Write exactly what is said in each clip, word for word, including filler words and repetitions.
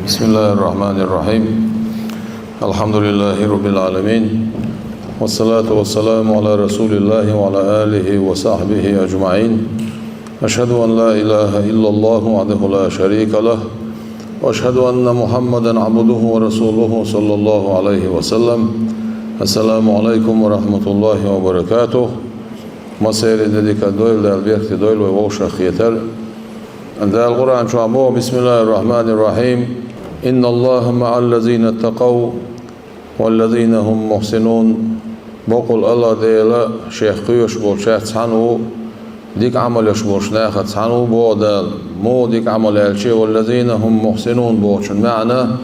بسم الله الرحمن الرحيم. الحمد لله رب العالمين. والصلاة والسلام على رسول الله وعلى آله وصحبه أجمعين. أشهد أن لا إله إلا الله وحده لا شريك له. وأشهد أن محمدا عبده ورسوله صلى الله عليه وسلم. السلام عليكم ورحمة الله وبركاته. Массеран де дика дойла, Дала беркате дойла вай вовшахкхетар. Дала Къуръан чохь боху: بسم الله الرحمن الرحيم. إن الله مع الذين اتقوا والذين هم محسنون. Бакъ долуш Дела Шех кхоьруш болчаьрца цхьаьна ву, дика Ӏамал еш болчу нахаца цхьаьна ву, боху Дала. Муха дика Ӏамал аьлча, والذين هم محسنون бохучун маьӀна,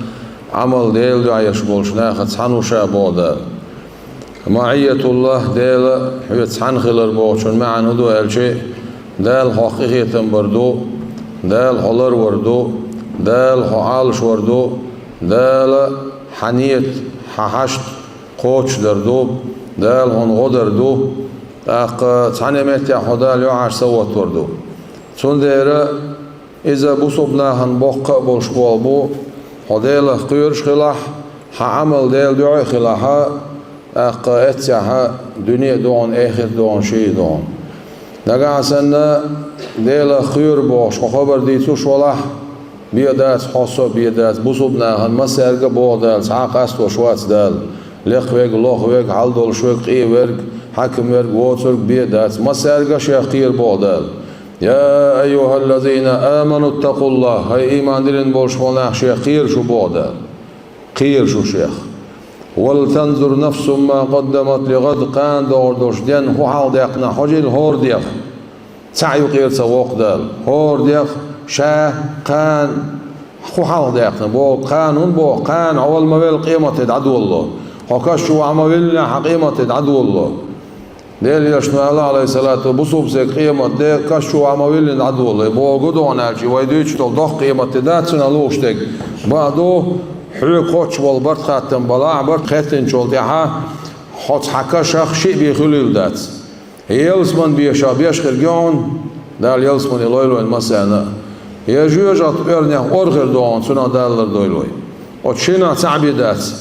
Ӏамал Делан дуьхьа еш болчу нахаца цхьаьна ву Ша, боху Дала. МаӀиятуллахь, Дела хьоьца цхьаьна хилар бохучун маьӀна хӀун ду аьлча, Дала хьох къинхетам бар ду, Дала хьо ларвар ду, Дала хьо Ӏалашвар ду, Дала хьан нийят, хьан хьашт кхочушдар ду, Дала хьуна гӀо дар ду, тӀаккха цхьана а меттехь хьо Дала юьхьӀаьржа ца хӀоттор ду. Цундела иза бусулба нахана боккха а болуш болу бу, хьо Делах кхоьруш хилахь, хьан Ӏамал Делан дуьхьа а хилахь, тӀаккха эццехь дуьне а ду хьуна, эхарт а ду хьуна, ши а ду хьуна. Нагахь санна Делах кхоьру бохуш хьо хабар дийцуш валахь, бен дац хьо, со бен дац, бусулба нахана массаьрга а, боху Дала, цхьа а къастош вац Дала. Лекха верг, лоха верг, хьал долуш верг, къен верг, хьаькам верг, воцург бен дац, массаьрга а Шех кхера, боху Дала. يا أيها الذين آمنوا اتقوا الله. ХӀай ийман диллина болуш болу нах, Шех кхера шу, боху Дала. Кхера шу Шех. ولتنظر نفس ما قدمت لغد. Кхана догӀур долуш ден хӀун хьалхадаьккхина хьожийла хӀорадех. Цхьаъ юкъера ца воккху Дала. ХӀорадех ша кхана хӀун хьалхадаьккхина. Боху, кхана хӀунда боху, кхана хьо вала ма велла къематде дӀадолало. Хьо каш чу вахьа ма виллинехь, хьан къематде дӀадолало. Делан Элчано аьлла, Ӏалайхиссалату, бусулба стеган къематде каш чу вахьа ма виллина дӀадолало. Боху, гу догӀна аьлча, вай дуьйцуш долу доккха къематде дац цуьнан лууш дерг. Бакъду, хьоьга кхоччуш болу барт хаттам балахь, барт хеттинчул тӀаьхьа хьо цхьа кашах шиъ бен хуьлийла дац. Я ялсаман бешах беш хир ду хьуна, Дала ялсамане лойла вайна массарна а. Я жоьжахатин оьрнех ор хир ду хьуна, цунах Дала лардойла вай. Оцу шиннах цхьаъ бен дац.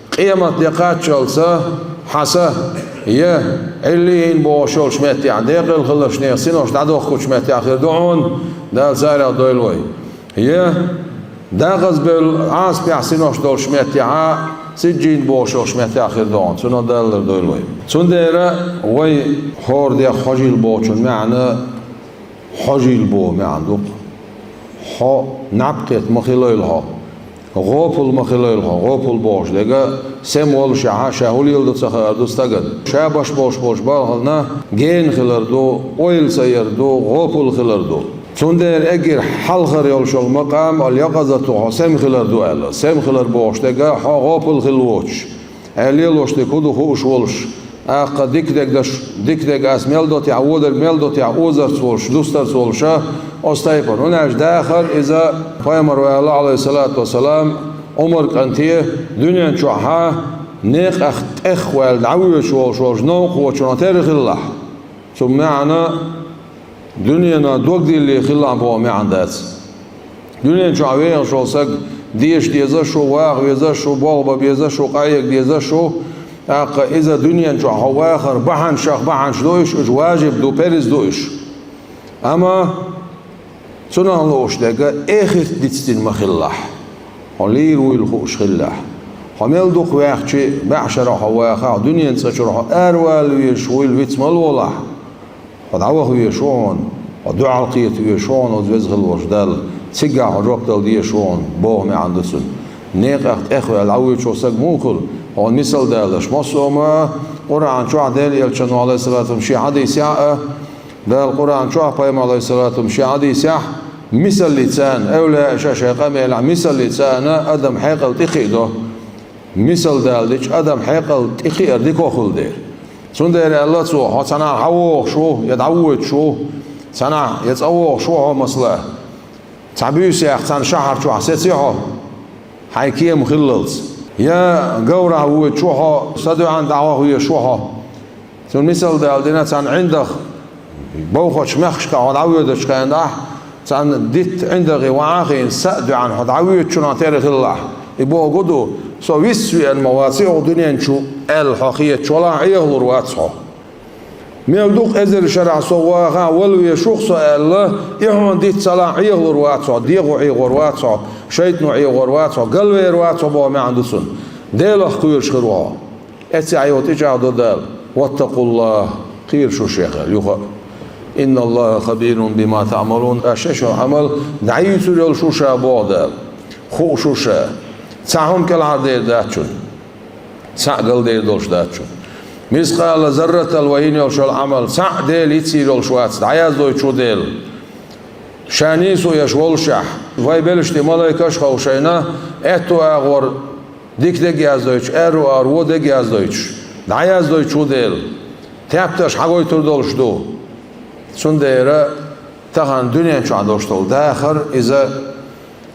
Къематде кхаччалца хьан са я Ӏиллиин бохуш йолчу меттехь, декъала хилларш нехан синош дӀадохкучу меттехь хир ду хьуна, Дала царах дойла вай. Я декъаза бевлла Ӏазапехь синош долчу меттехь, сиджжин бохуш йолчу меттехь хир ду хьуна, цунах Дала лардойла вай. Цундела вай хӀорадех хьожийла бохучун маьӀна, хьожийла боху маьӀна ду-кх. Хьо наб кхетта ма хилийла хьо. ГӀопал ма хилийла хьо. ГӀопал бохуш дерг, сема воллушехь, ша хӀун леладо ца хаар ду стагана. Ша беш болуш болчу балхана гена хилар ду, ойла ца яр ду, гӀопал хилар ду. Цундела эггара хьалхара йолуш йолу макъам аль-якъазату, хьо сема хилар ду аьлла. Сема хилар бохуш дерг, хьо гӀопал хилла воцуш, хьайн лелош дерг хӀун ду хууш волуш, тӀаккха дика дерг даш, дика дерг ас мел до техьа, вон дерг мел до техьа, озарца волуш, дустарца волуш, оцу тайпана. ХӀунда аьлча дахар иза, пайхамаро аьлла, Ӏалайхиссалату вассалам, Ӏумар кӀанте, дуьнен чохь некъах тӀехваьлла дӀавоьдуш волуш волчу новкъахочунах тера хилалахь. Цу маьӀна дуьненан дог дилла хилалахь боху маьӀна дац. Дуьнен чохь вехаш волу саг деша деза шу, ваха веза шу, болх бан беза шу, къахьега деза шу. ТӀаккха иза дуьнен чохь хьо вахар бахьанашах бахьанаш ду уьш, уьш важиб ду, перз ду уьш. Амма цунах лууш дерг эхарт дицдина ма хилалахь. Хьо лийр вуйла хууш хилалахь. Хьо мел дукха ваьхча, баьӀ шарахь хьо вахахь, дуьнен цӀа чуьра хьо аравала везаш вуйла виц ма лолахь. Хьо дӀаваха везаш ву хьуна, хьо дуьхьал кхета везаш ву хьуна оцу веза хилла волчу Далла, цигахь хьо жоп дала дезаш ву хьуна, боху маьӀна ду цуьнан. Некъах тӀехваьлла дӀавоьдуш волу саг муха хуьлу? Хьуна мисал далалаш, массо а ма Къуръан чохь, Делан Элчано, Ӏалайхиссалату вассалам, шен хьадисехь а, Дала Къуръан чохь, пайхамар, Ӏалайхиссалату вассалам, шен хьадисехь мисаллица, эвлаяаша шайн къамелехь мисаллица адам хьекъал тӀекхиадо. Мисал далдича, адам хьекъал тӀекхиар дика хуьлу дела. Цундела аьлла цо: хьо цхьанхьа хьан вогӀуш ву я дӀавоьдуш ву, цхьанхьа я цӀа вогӀуш ву хьо, масала, цхьа буьйсех цхьана шахьар чохь сеци хьо, хьайн кема хиллалц, я говрахь воьдуш ву хьо, са дуьхьал дӀаваха везаш ву хьо. Цуьнан мисал дала дина, цхьана ӀиндагӀа бовхачу мехкашкахь хьо дӀавоьдучу хенахь, Цхьана дитта ӀиндагӀе ваха а хиъна, са а доьӀна хьо дӀавоьдучунах тера хилалахь. И бохург ду, со виссавеана ма вац оха дуьнен чу аьлла хьо хеташ валахь, Ӏехалур вац хьо. Мел дукха эзар шарахь со ваха а, вала везаш ва-кх со аьлла, и хьуна диц ца лахь, Ӏехалур вац хьо, дегӀо Ӏехор вац хьо, шайтӀано Ӏехор вац хьо, галвер вац хьо боху маьӀна ду цуьнан. Делах кхоьруш хир ву хьо. Эццахь йолу тӀечӀагӀдо Дала: «واتقوا الله», кхера шу Шех аьлла, юха а: «إن الله خبير بما تعملون», аш шаьш йолу Ӏамал дӀайуьйцур йолуш ву Ша боху Дала. Хууш ву Ша. Цхьа хӀума кӀелхьардер дац шуна. Цхьаъ галдер долуш дац шуна. «مثقال ذرة» вайна йолуш йолу Ӏамал, цхьаъ Дела йицйийр йолуш вац, дӀаяздойтуш ву Дела. Ша нийсо еш воллушехь, вай беллачу тӀе малайкаш а ховшийна, аьтту агӀор дика дерг яздойтуш, аьрру агӀор вон дерг яздойтуш, дӀаяздойтуш ву Дела. Тептарш хьагойтур долуш ду. Цундела тахана дуьнен чохь долуш долу дахар, иза,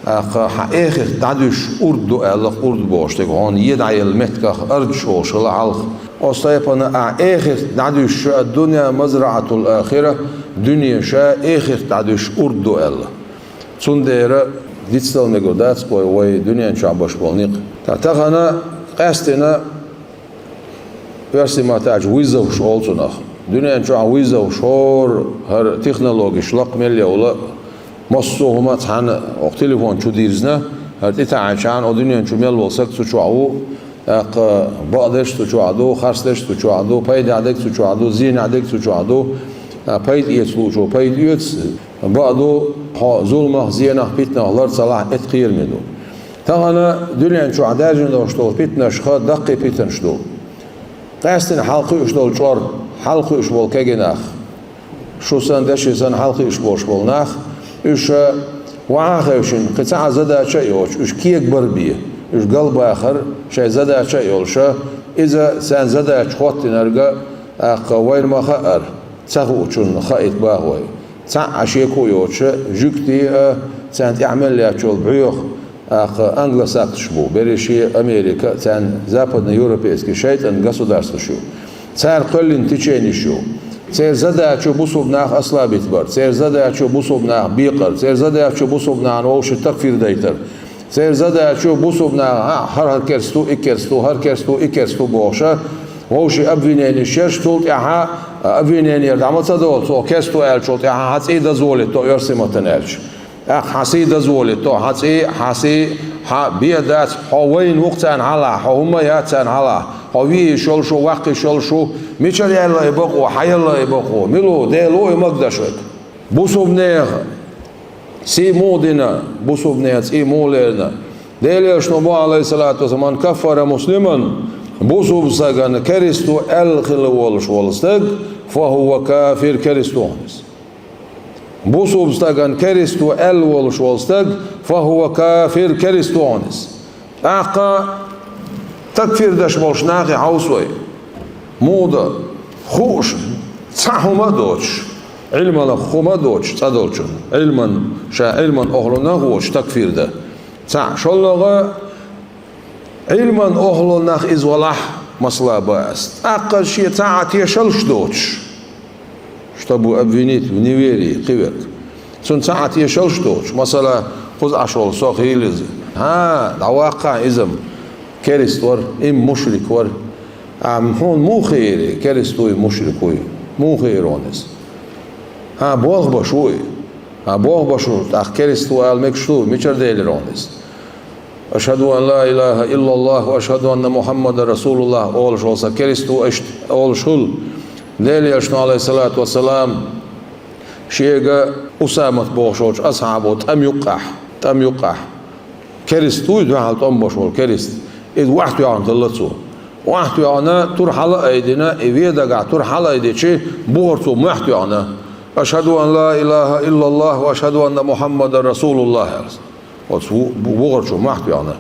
тӀаккха, хьан эхарт дӀадуьсуш урд ду аьлла-кх, урд бохуш дерг хьуна, е дӀаелла меттигах ардаш волуш хила хьалха. Оцу тайпана ахь эхарт дӀадуьсуш, «الدنيا مزرعة الآخرة», дуьне ша эхарт дӀадуьсуш урд ду аьлла. Цундела дицдала мегар дац вай, вай дуьнен чохь беш болу некъ. Ткъа тахана къаьстина оьрсийн маттахь аьлча вызовш олу цунах. Дуьнен чохь вызовш хӀора хӀара технологиш лакха мел йовла, массо а хӀума цхьаьна оха телефон чу дирзина, хӀара тӀетаьӀначхьана оха дуьнен чу мел волу саг цу чохь ву, тӀаккха бакъдерш цу чохь ду, харцдерш цу чохь ду, пайдехь дерг цу чохь ду, зенехь дерг цу чохь ду, а, пайда эца луучо пайда оьцу, бакъду, хьо зуламах, зенах, питанах лар ца лахь, эта кхераме ду. Тахана дуьнен чохь даьржина долуш долу питанаш ха даккхий питанаш ду. Къаьстина хьалакхуьуш долу чкъор, хьалакхуьуш болу кегий нах, шу санна, деши санна хьалакхуьуш болуш болу нах, уьш ваха а хевшина, кхин цхьа а задача а йоцуш, уьш кегабар бен, уьш галбахар шайн задача а йолуша, иза царна задача хӀоттинарга, тӀаккха вайна ма хаьара, ца хуучунна хаийта боху вай. Цхьа а шеко а йоцуша, жуьгтий а, царна тӀехь мел лаьтташ йолу бӀоьху, тӀаккха англосаксаш бу, берриш а Америка а, царна западноевропейский шайтӀан государстваш ю. Цара кхоьллина теченеш ю. Церан задача ю бусулба нах ослабить бар, церан задача ю бусулба нах бекъар, церан задача ю бусулба нахана вовшийн такфир дайтар. Церан задача ю бусулба нах, а, хӀара, хӀара керста ву, и керста ву, хӀара керста ву, и керста ву бохуша, вовшийн обвиненеш еш, цул тӀаьхьа, а, обвиненера дӀа ма ца долу, цо керста ву аьллачул тӀаьхьа хьан цӀий дозволить до оьрсийн маттана аьлча. ТӀаккха хьан сий дозволить до, хьан цӀий, хьан сий, хьан бен дац, хьо вайна ву-кх царна хьалха, хьо хӀумма яц царна хьалха, хьо виййиш йолуш ву, ваккхийш йолуш ву, мичара яьлла и бакъо, хьан яьлла и бакъо, мила ву, Дела ву и магадаш верг? Бусулба нехан сий муха дина, бусулба нехан цӀий муха лерина? Делан Элчано боху, Ӏалайхиссалату вассалам: «من كفر مسلما», бусулба стагана керста ву аьлла хилла волуш волу стаг, «فهو كافر», керста ву хьуна иза. Бусулба стагана керста ву аьлла волуш волу стаг, «فهو كافر», керста ву хьуна иза. ТӀаккха такфир деш болуш нахе хьовса вай. Муха дан, хууш, цхьа хӀума а доцуш, Ӏилманах хӀума а доцуш цӀа долчунна, Ӏилман, ша Ӏилман охӀлунах а воцуш такфир дан. Цхьаъ, шоллагӀа, Ӏилман охӀлунах иза валахь, масала бан ас. ТӀаккха шен цхьа а тешалш доцуш, чтобы обвинить в неверии кхиверг. Цунна цхьа а тешалш доцуш, масала, кхуза Ӏаш волу со хийла иза. ХӀа, дӀаваккхахьа иза-м керста вара, и-м мушрик вара. А хьуна муха хиира, керста вуй, мушрик вуй? Муха хиира хьуна иза? ХӀа, болх беш ву и. ХӀа, болх беш ву, тӀаккха керста ву ала мегаш ду, мичара делира хьуна иза? «أشهد أن لا إله إلا الله وأشهد أن محمدا رسول الله» олуш волу сан керста ву аьлла олуш хуьлу. Делан Элчано, Ӏалайхиссалату вассалам, шега Усамат бохуш волчу асхьабо тӀам юккъехь, тӀам юккъехь, керста вуй, дуьхьал тӀом беш волу керста, иза охьатоьхна хилла цо. Охьатоьхна, тур хьала а айдина, и вен дагахь тур хьала а айдичи, бухара цо мохь тоьхна: «أشهد أن لا إله إلا الله وأشهد أن محمدا رسول الله», аьлла. Оцу ву-, ву-, вухарчо мохь тоьхна,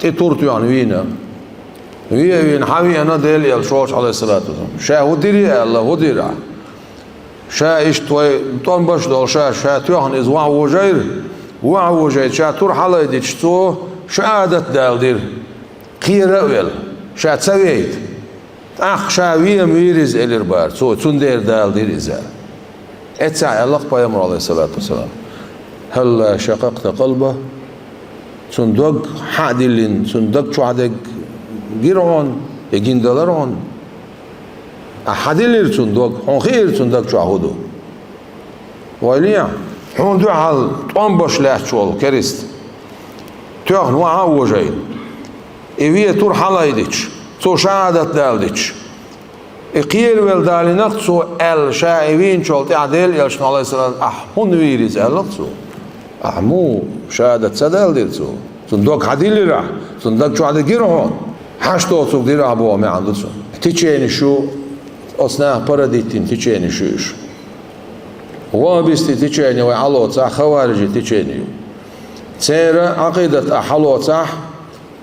тӀе тур тоьхна вийна. Ве а вийна, хьан веана Делан Элча волчу, Ӏалайхиссалату вассалам. Ша хӀун дирий аьлла, хӀун дира? Ша иштта вай тӀом беш долу ша, ша тоьхна иза ваха вожийра. Ваха вожийта, ша тур хьалайдича, цо шахӀадат даладира. Кхера а велла, ша ца вейта. ТӀаккха ша вен-м вийра иза элира бара цо, цундела даладира иза. Эццахь аьлла-кх пайхамаро, Ӏалайхиссалату вассалам: هلا شققت قلبه, цун дог хьа а диллина, цун даг чохь дерг гира хьуна, я гина далар хьуна. Ахь хьа диллира цун дог, хьуна хиира цун даг чохь хӀун ду. Вайлехь, хьуна дуьхьал тӀом беш лаьтташ волу керист тоьхна вахьа а вожийна, и вен тур хьалайдича, цо шахьадат даладича, и кхеравелла далийнарх цо аьлла, ша и вийначул тӀаьхьа Делан элчано, Ӏалайхиссалам, ахь хӀунда вийра иза аьлларх цо. Ахь муха шахьадат ца даладира цо? Цун дог хьа диллира ахь, цун даг чохь дерг гира хьуна. Хьашт доцург дира ахь боху маьӀна ду цуьнан. Течени шу, оцу наха паргӀатдиттина течени шу уьш. Ваххабистийн течени вай хьалоцахь, хаварижийн течени ю. Церан Ӏакъидат ахь хьалоцахь,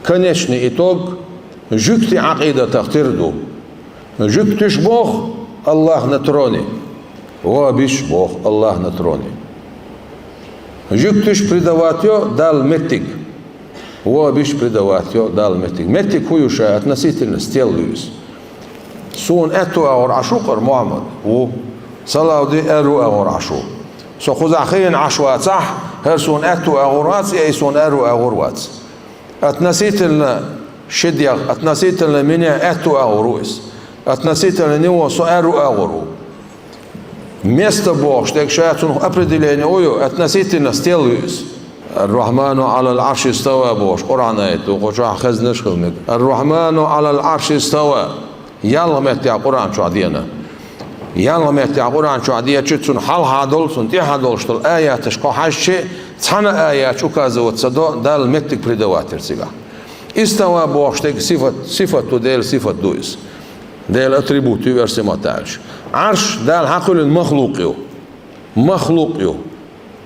конечный итог жуьгтийн Ӏакъидатах тера ду. Жуьгташа боху: «Аллах на троне». Ваххабисташа боху: «Аллах на троне». Жуьгташа предавать йо Далла меттиг. Ваххабисташа предавать йо Далла меттиг. Меттиг хӀун ю ша, относительно стел ю иза. Суна аьтту агӀор Ӏаш ву-кх хӀара Мухьаммад? Ву. Салавди аьрру агӀор Ӏаш ву. Со кхузахь хиъна Ӏаш вацахь, хӀара суна аьтту агӀор вац, я и суна аьрру агӀор вац. Относительно ши дегӀ, относительно меня аьтту агӀор ву иза. Относительно него со аьрру агӀор ву. Место бохуш дерг ша цунах определение ю, относительно стел ю иза. «Ар-Рахьману Ӏалал Ӏарши истава» бохуш Къуръан аят ду, кху чохь хезнарш хила мега. «Ар-Рахьману Ӏалал Ӏарши истава». Ялх меттехь Къуръан чохь деана. Ялх меттехь Къуръан чохь дечу, цунна хьалха долу, цунна тӀаьхьа долуш долу аяташка хьаьжча, цхьана а аяташ указывать ца до Далла меттиг предавать ярна цигахь. Истава бохуш дерг сифат, сифат ду, Делан сифат ду иза. Делан атрибут ю, оьрсийн маттахь аьлча. Ӏарш Дала хьакхоьллина махлукъ ю. Махлукъ ю.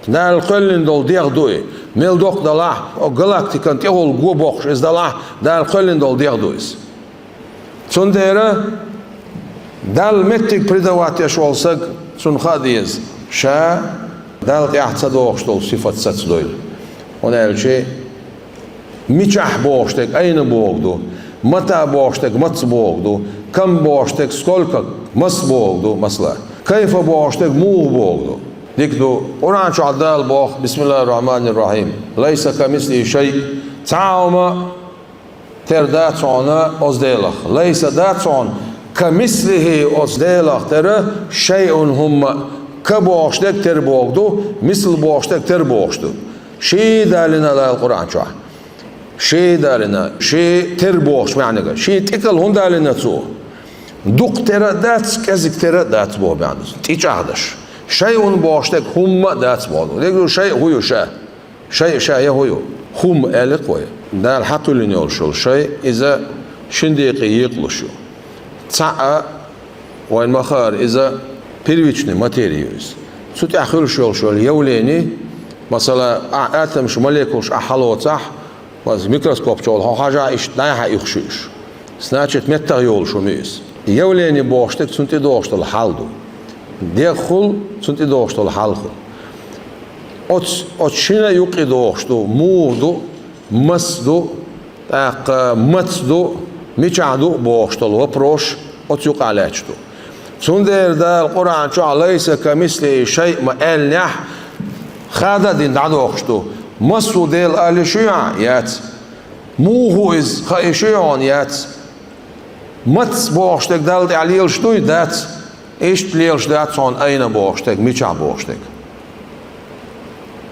Дала кхоьллина долу дегӀ ду и. Мел доккха далахь, галактикан тӀехула го боккхуш иза далахь, Дала кхоьллина долу дегӀ ду иза. Цундела Далла меттиг предавать еш волу саг, цунна хаа деза, ша Далла тӀехь ца догӀуш долу сифат сацадойла. ХӀунда аьлча мичахь бохуш дерг айна боху ду, мата бохуш дерг маца боху ду, кам бохуш дерг сколько, маса боху ду, масала. Кайфа бохуш дерг муха боху ду. Дика ду, Къуръан чохь Дала боху: «Бисмиллахир-рахманир-рахим. Лайса камислихи шай». Цхьа а хӀума тера дац хьуна оцу Делах. Лайса дац хьуна, камислихи оцу Делах тера, шайъун хӀумма. Ка бохуш дерг тера боху ду, мисл бохуш дерг тера бохуш ду. Ши далийна Дала Къуръан чохь. Ши далийна, ши тера бохуш маьӀнега. Ши тӀекал хӀунда далийна цо? Дукха тера а дац, кӀезиг тера а дац боху маьӀна ду. ТӀечӀагӀдеш. Шайъун бохуш дерг хӀумма а дац боху. Дерг ду шай а хӀун ю ша? Шай а ша я хӀун ю? ХӀумма аьлла-кх вай. Дала хьакхоьллина йолуш йолу шай, иза шина декъе екъалуш ю. Цхьаъ а вайна ма-хаъара, иза первичный материя ю иза. Цу тӀехь хуьлуш йолуш йолу явление, масала, ахь атомаш, молекулаш ахь хьалоцахь, микроскоп чохь хьо хьажахь, иштта дӀай-хьа юьхуш ю уьш. Значит, меттах йолуш хӀума ю иза. Явление бохуш дерг цунна тӀедогӀуш долу хьал ду. ДегӀ хуьлу, цунна тӀедогӀуш долу хьал хуьлу. Оцу, оцу шина юккъе догӀуш ду, муха ду, маса ду, тӀаккха маца ду, мичахь ду бохуш долу вопросаш оцу юкъахь лаьтташ ду. Цундела Дала Къуръан чохь «Лайса камислихи шай» ма аьллинехь, хада а дина дӀадохуш ду. Маса ву Дела ала йиш ю ахь? Яц. Муха ву иза хаа йиш ю хьуна? Яц. Маца бохуш дерг Далла тӀехь лелаш дуй? Дац. Иштта лелаш дац хьуна айна бохуш дерг, мичахь бохуш дерг.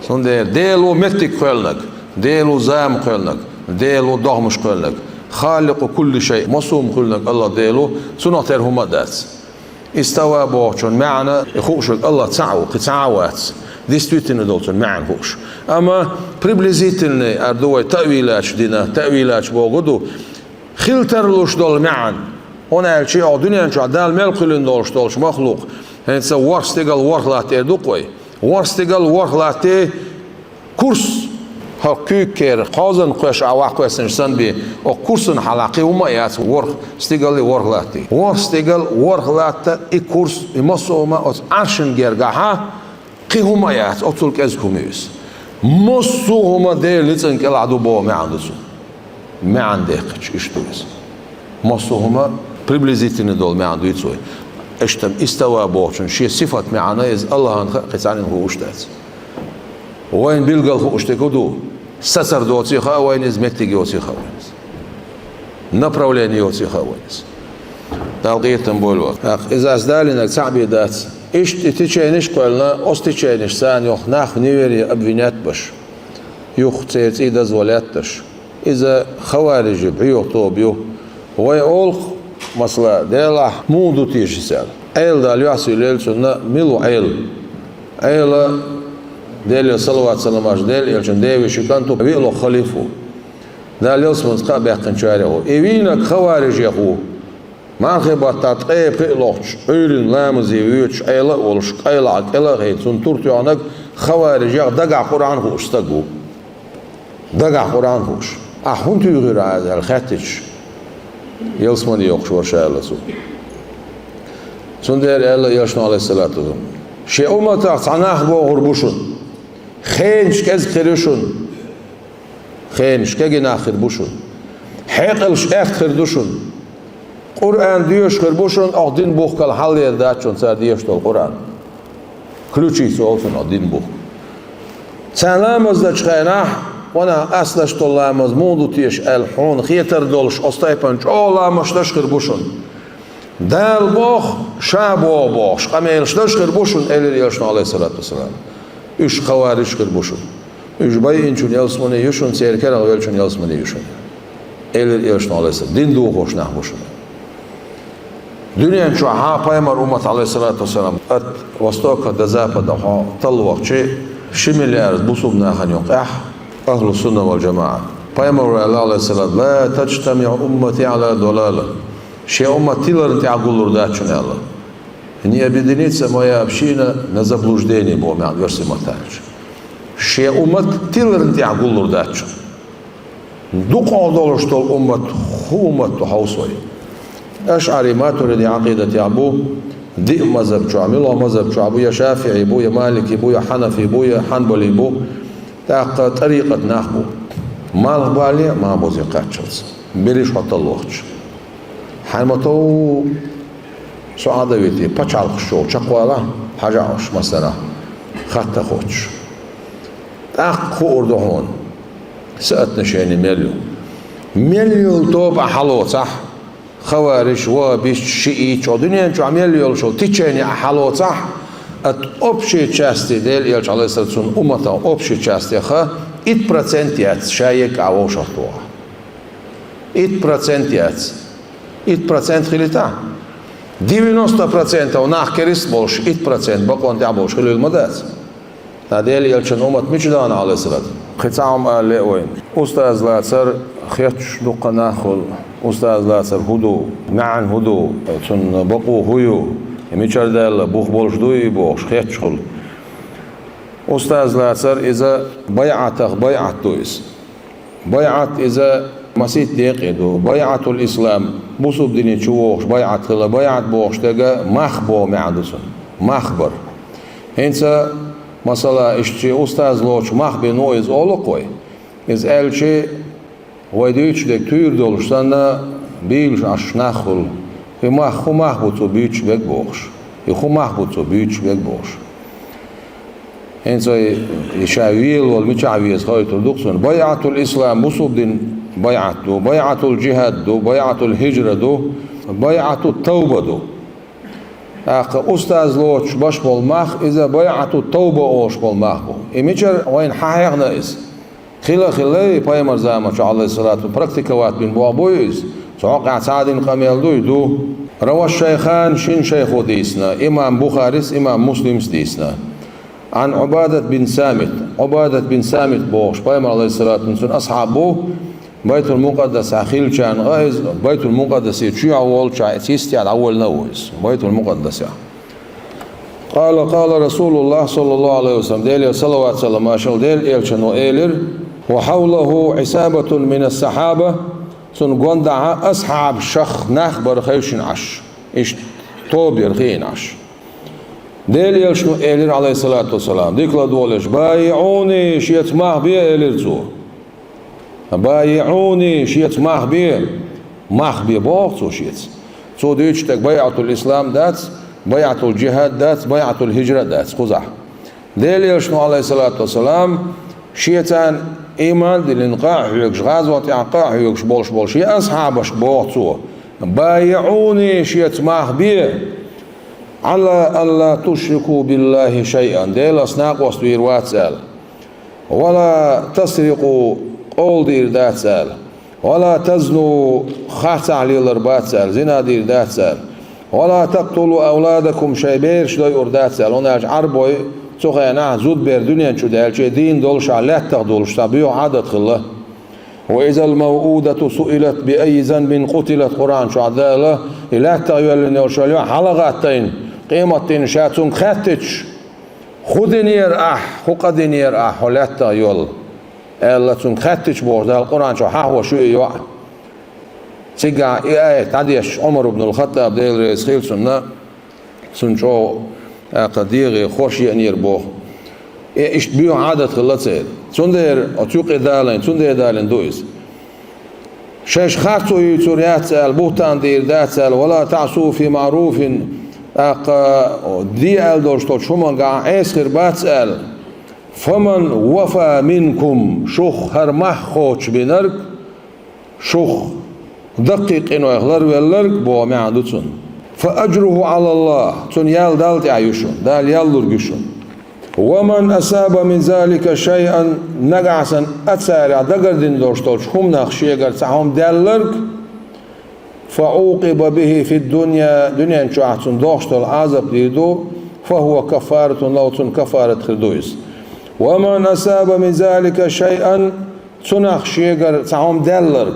Цундела Дела ву меттиг кхоьллинарг, Дела ву зама кхоьллинарг, Дела ву догӀмаш кхоьллинарг. Халикъу кулли шай, массо а хӀума кхоьллинарг АллахӀ Дела ву, цунах тера хӀума а дац. Истава бохучун маьӀна, и хууш верг АллахӀ цхьаъ ву, кхин цхьа а вац. Действительно долчун маьӀна хууш. Амма приблизительный, ара ду вай таъвилаташ дина, таъвилаташ боху ду, хила тарлуш долу маьӀна. ХӀунда аьлча оха дуьнен чохь Дала мел кхоьллина долуш долчу махлукъ, хӀинца ворхӀ стигал, ворхӀ латта эр ду-кх вай. ВорхӀ стигал, ворхӀ латта, курс, хӀокху куьйга кера, кхозан кхоьш а ваккхавеснаш санна бен, оха курсан хьалха кхин хӀума а яц ворхӀ стигаллий, ворхӀ латтий. ВорхӀ стигал, ворхӀ латта, и курс, и массо а хӀума оцу Ӏаршан гергахьа, кхин хӀума а яц, оццул кӀезиг хӀума ю иза. Массо а хӀума Делан ницкъан кӀелахь ду боху маьӀна ду цуьнан. МаьӀна дехкича иштта ду иза. Массо а хӀума приблизительно долу маьӀна дуьйцу вай. Иштта истава бохучун шен сифат маьӀна иза АллахӀан хаа кхин цхьаннан хууш дац. Вайн билгал хууш дерг хӀун ду? Сацар доций хаьа вайна иза, меттиг йоций хаьа вайна иза, направление йоций хаьа вайна иза. Дала къинхетам бойла вайх. ТӀаккха иза ас далийнарг цхьаъ бен дац. Иштта и теченеш а кхоьллина, оцу теченашца царна юха нах в неверии обвинять беш, юха церан цӀий доза валийташ. Иза хаварижийн бӀеха тоба ю. Вай олу-кх, масала, Делахь муха ду теша иза аьлла. Ӏела Дала юьхь сий лойла цунна, мила ву Ӏела? Ӏела, Делера салават-салам хуьлда Делан элчанна, Делан вешин кӀант ву, виълагӀа халифа ву. Дала ялсаманица кхаъ баьккхинчарех ву. И вийнарг хаварижех ву. Мархин баттахь ткъе пхиъ лохучу Ӏуьйранна ламазе воьдуш, Ӏела а волуш, къайлаха кӀела а хиъна, цунна тур тоьхнарг хаварижех, дагахь Къуръан хууш стаг ву. Дагахь Къуръан хууш. Ахь хӀунда туьйхира хьан иза аьлла хаьттича, ялсамане йоккхуш вара ша аьлла цо. Цундела аьлла элчано, Ӏалайхиссалату вассалам: шен умматах цхьа нах богӀур бу шуна. Хенаш кӀезиг хир ю шуна. Хенаш кегий нах хир бу шуна. Хьекъалш аьтта хир ду шуна. Къуръан доьшуш хир бу шуна, оха дин бухкал хьаллера дац шуна цара дешаш долу Къуръан. Ключица олу цунах дин бу. Цара ламаз дечу хенахь, ванах, ас деш долу ламаз муха ду теша аьлла, хьуна хетар долуш, оцу тайпана чӀогӀа ламазаш деш хир бу шуна. Дала боху, ша боху бохуш, къамелаш деш хир бу шуна, элира элчано, Ӏалайхиссалату вассалам. Уьш хаварижаш хир бу шуна. Уьш байинчун ялсамане ю шуна, церан керахь веллачун ялсамане ю шуна. Элира элчано, Ӏалайхиссалам, дин дохош нах бу шуна. Дуьнен чохь пайхамар уммат, Ӏалайхиссалату вассалам, от востока до запада хьо талла вахча, ши миллиард бусулба нахана юкъахь ахьлу сунна вал джамаӀа. Пайхамар ваьлла, Ӏалайхиссалам: «Ла таджтамиӀу уммати Ӏала далала». Шен уммат тиларна тӀехь гуллур дац шуна аьлла. «Не объединится моя община на заблуждении», боху маьӀна, оьрсийн маттахь аьлча. Шен уммат тиларна тӀехь гуллур дац шуна. Дукха долуш долу уммат хӀун уммат ду хьовса вай? АшӀари, матуриди Ӏакъидатехь бу, диъ мазхаб чохь, муьлха мазхаб чохь бу, я шафиӀи бу, я малики бу, я хьанафи бу, я хьанбали бу, тӀаккха тӀарикъат нах бу. Малхбале а, малхбузе а кхаччалц. Берриш хьо талла вахча. Хьайн ма-тов, со Ӏа дан вити, пачхьалкхаш чӀогӀа чекхвала, хьажа Ӏаш, масала, хатта хоттуш. ТӀаккха хуур ду хьуна, соотношение мел ю. Мел йолу тоба ахь хьалоцахь, хавариш, вахабиш, шиӀиташ, дуьнен чохь мел йолуш йолу течени ахь хьалоцахь, от общей части, Делан элча, Ӏалайхиссалам, цунна умматан общей частеха итт процент яц, ша егга а вовшахтоха. Итт процент яц. Итт процент хилийта? Девяносто процентов нах керста болуш, итт процент бакъонан тӀехь болуш хилийла ма дац. Ткъа Делан элчан уммат мича дахана, Ӏалайхиссалам? Кхин цхьа хӀума ала лаьа вайна. Устаз лацар хетташ дуккха нах хуьлу. Устаз лацар хӀун ду? МаьӀна хӀун ду? Цунна бакъо хӀун ю? И мичара даьлла? Бух болуш дуй и бохуш, хетташ хуьлу. Устаз лацар иза байӀатах байӀат ду иза. БайӀат иза масийтта декъе ду. БайӀатул ислам, бусулба дине чу вогӀуш байӀат хила. БайӀат бохуш дерг мах боху маьӀна ду цунна. Мах бар. ХӀинца, масала, иштта шен устаз лоцуш мах бина ву иза олу-кх вай. Иза аьлча, вай дуьйцуш дерг туьйра долуш санна, бийлаш Ӏаш нах хуьлу. И мах, хӀун мах бу цо буьйцуш берг бохуш. И хӀун мах бу цо буьйцуш берг бохуш. ХӀинца вай и ша вела волу мичахь веза хоуьйтур ду-кх цунна. БайӀатул ислам, бусулба дин байӀат ду, байӀатул джихад ду, байӀатул хиджра ду, байӀатут тавба ду. ТӀаккха устаз лоцуш беш болу мах, иза байӀатут тавба олуш болу мах бу. И мичара вайна хьан хьехна иза? Хила а хилла, и пайхамар заманчохь, Ӏалайхиссалату, практиковать бина болх буй иза? Цу хьокъехь цхьа а дина къамел дуй? Ду. Раваш шайхан, шина шайхо дийцина, имам Бухарис, имам Муслимс дийцина. Ӏан Ӏубадат бин Самит. Ӏубадат бин Самит бохуш, пайхамар, Ӏалайхиссалату, цуьнан асхьаб бу, Байтул-Мукъаддасехь хиллачарна гӀа иза, Байтул-Мукъаддасе чоьхьа волчохь, цу йистехь дӀавоьллина а ву иза, Байтул-Мукъаддасехь. Къала, къала Расулуллах, саллаллаху Ӏалайхи ва саллам, Делера салават, салам, машалла, Делан элчано элира: «Ва хьавлаху Ӏисабатун минас сахьаба», цунна гондахьа асхьабашах нах бара хевшина Ӏаш, иштта тоба яра хиъна Ӏаш. Делан элчано элира, Ӏалайхиссалату вассалам, дика ладогӀалаш: «БайиӀуни», шеца мах бе, элира цо. «БайиӀуни», шеца мах бе, мах бе боху цо шеца. Цо дуьйцуш дерг байӀатул ислам дац, байӀатул джихад дац, байӀатул хиджра дац, кхузахь. Делан Элчано, Ӏалайхиссалату вассалам, шеца ийман а диллина къа а хьоьгуш, гӀазот тӀехь къа а хьоьгуш болуш болу шен асхьабашка боху цо: «БайиӀуни, шеца мах бе, Ӏала алла тушрику биллахи шайъан, Делах накъост вийр вац аьлла, ва ла тасрикъу, къовла дийр дац аьлла, ва ла тазну, харцахь лелар бац аьлла, зина дийр дац аьлла, ва ла такътулу авладакум, шайн бераш дойур дац аьлла». ХӀунда аьлча Ӏарбой цу хенахь зудбер дуьнен чу даьлча, дийна долуш а лаьттах долуш цхьа боьха Ӏадат хилла. «Ва изал мавъудату суилат би айи занбин къутилат», Къуръан чохь Дала, и лаьттах йоьллина йолуш йолу хьала гӀаттийна, къематдийнахь ша цуьнга хаьттича, «ХӀун динера ахь, хӀун къа динера ахь, хьо лаьттах йолла?» аьлла, цуьнга хаьттича бохуш Дала Къуръан чохь хьахош ю и йоӀ. Цигахь и аят дӀадешча, Ӏумар ибн ал-Хаттаб, Дела реза хила цунна, цунна чӀогӀа, тӀаккха дегӀе хорша еанера боху. И иштта боьха Ӏадат хилла церан. Цундела оцу юкъе далийна, цундела далийна ду иза. Шаьш харцо юьйцур яц аьлла, бухтан дийр дац аьлла, «ва ла таӀсу фи маъруфин», тӀаккха де аьлла долуш долчу хӀуманга Ӏеса хир бац аьлла. «Фаман вафа минкум», шух хӀара мах кхочушбинарг, шух даккхий къинойх ларвелларг боху маьӀна ду цунна. «Фа ажруху Ӏала Аллах», цунна ял Далла тӀехь ю шуна, Дала ял лург ю шуна. «Ва ман асаба мин залика шайъан», нагахь санна а царах дагардина долуш долчу хӀуманах шегара цхьа хӀума даьлларг, «фа укъиба бихи фид-дунья», дуьнен чохь цунна дохуш долу Ӏазап дийр ду, «фа хӀува каффаратун лаху», цунна каффарат хир ду иза. «Ва ман асаба мин залика шайъан», цунах шегара цхьа хӀума даьлларг,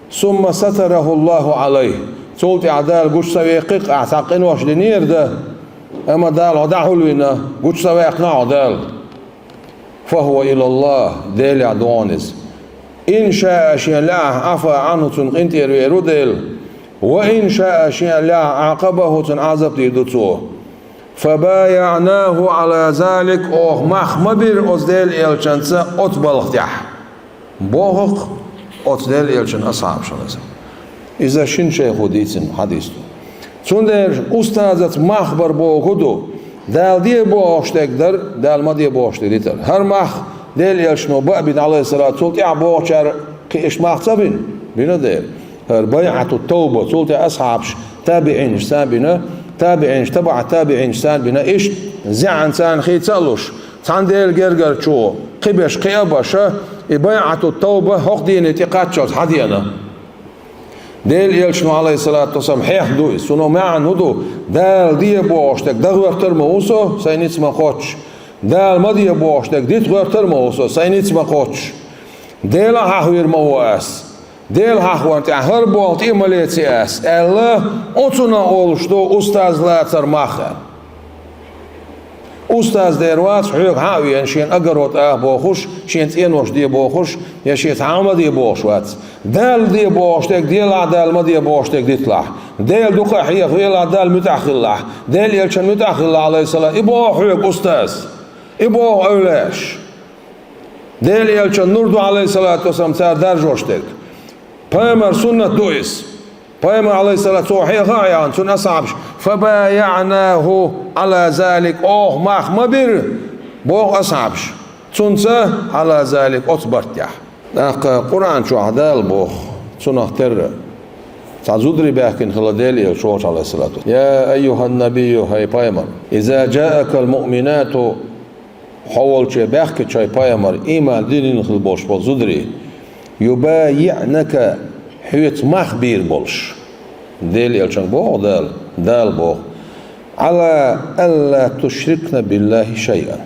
«сумма сатараху Аллаху Ӏалайхи», цул тӀаьхьа Дала гучу ца веккхи-кх ахь, цхьа къинош динера дан, амма Дала хьо дӀахьулвина, гучу ца ваьккхина хьо Дала. «Фа хӀува илаллах», Делехь ду хьуна иза. «Ин шаа», шен лаахь, «Ӏафа Ӏанху», цунна къинтӀера вер ву Дела. «Ва ин шаа», шен лаахь, «Ӏакъабаху», цунна Ӏазап дийр ду Цо. «Фа байаънаху Ӏала залик», оха мах ма бира оцу Делан Элчанца оцу балха тӀехь. Боху-кх оцу Делан Элчан асхьабаша. Иза шина шайхо дийцина хьадис ду. Цундела устазаца мах бар бохург хӀун ду? Дала де бохуш дерг дар, Дала ма де бохуш дерг дитар. ХӀара мах Делан Элчано бан а бина, Ӏалайхиссалату, цул тӀаьхьа бохучара кхин иштта мах ца бина? Бина дера. ХӀара байӀату тавба, цул тӀаьхьа асхьабаш, табиӀинаш царна бина, табиӀинаш, табаӀ табиӀинаш царна бина, иштта зӀенаца царна хийца а луш, цхьана Делан гергарчо, кхин беш, кхин а баша, и байӀату тавба хӀокху дийне тӀекхаччалц хьадеана. Делан Элчано, Ӏалайхиссалату вассалам, хьехна ду иза. Цуьнан маьӀна хӀун ду? Дала де бохуш дерг дан гӀоьртар ма ву со, сайн ницкъ ма кхоччуш. Дала ма де бохуш дерг дита гӀоьртар ма ву со, сайн ницкъ ма кхоччуш. Дела хьахавийр ма ву ас. Дела хьахаварна тӀехь хӀара болх тӀе а ма леци ас, аьлла, оцунах олуш ду устаз лацар мах аьлла. Устаз дер вац хьоьга хьа а веана, шена огород аха бохуш, шена цӀенош де бохуш, я шен цхьа хӀума де бохуш вац. Дала де бохуш дерг делахь, Дала ма де бохуш дерг диталахь. Дела дукха а хьехавелахь, Далла муьтӀахь хилалахь. Делан Элчанна муьтӀахь хилалахь, Ӏалайхиссалам. И боху хьоьга устаз. И боху эвлаяаш. Делан Элчан нур ду, Ӏалайхиссалату вассалам, цара даржош дерг. Пайхамар суннат ду иза. Пайхамар, Ӏалайхиссалату, цо хьеха а хьехна, цуьнан асхьабаш: «Фа байаънаху Ӏала залик», оха мах ма бира, боху асхьабаш, цунца, «Ӏала залик», оцу барт тӀехь. ТӀаккха Къуръан чохь Дала боху, цунах терра, цхьа зударий баьхкина хилла Делан Элча волчу, Ӏалайхиссалату: «Я айюхьан-набийю», хӀай пайхамар, «иза джаакал муъминату», хьо волче баьхкича, хӀай пайхамар, ийман диллина хилла болуш болу зударий, «юбайиънака», хьоьца мах бийр болуш. Делан Элчанга боху Дала, Дала боху: «Ӏала алла тушрикна биллахи шайъан».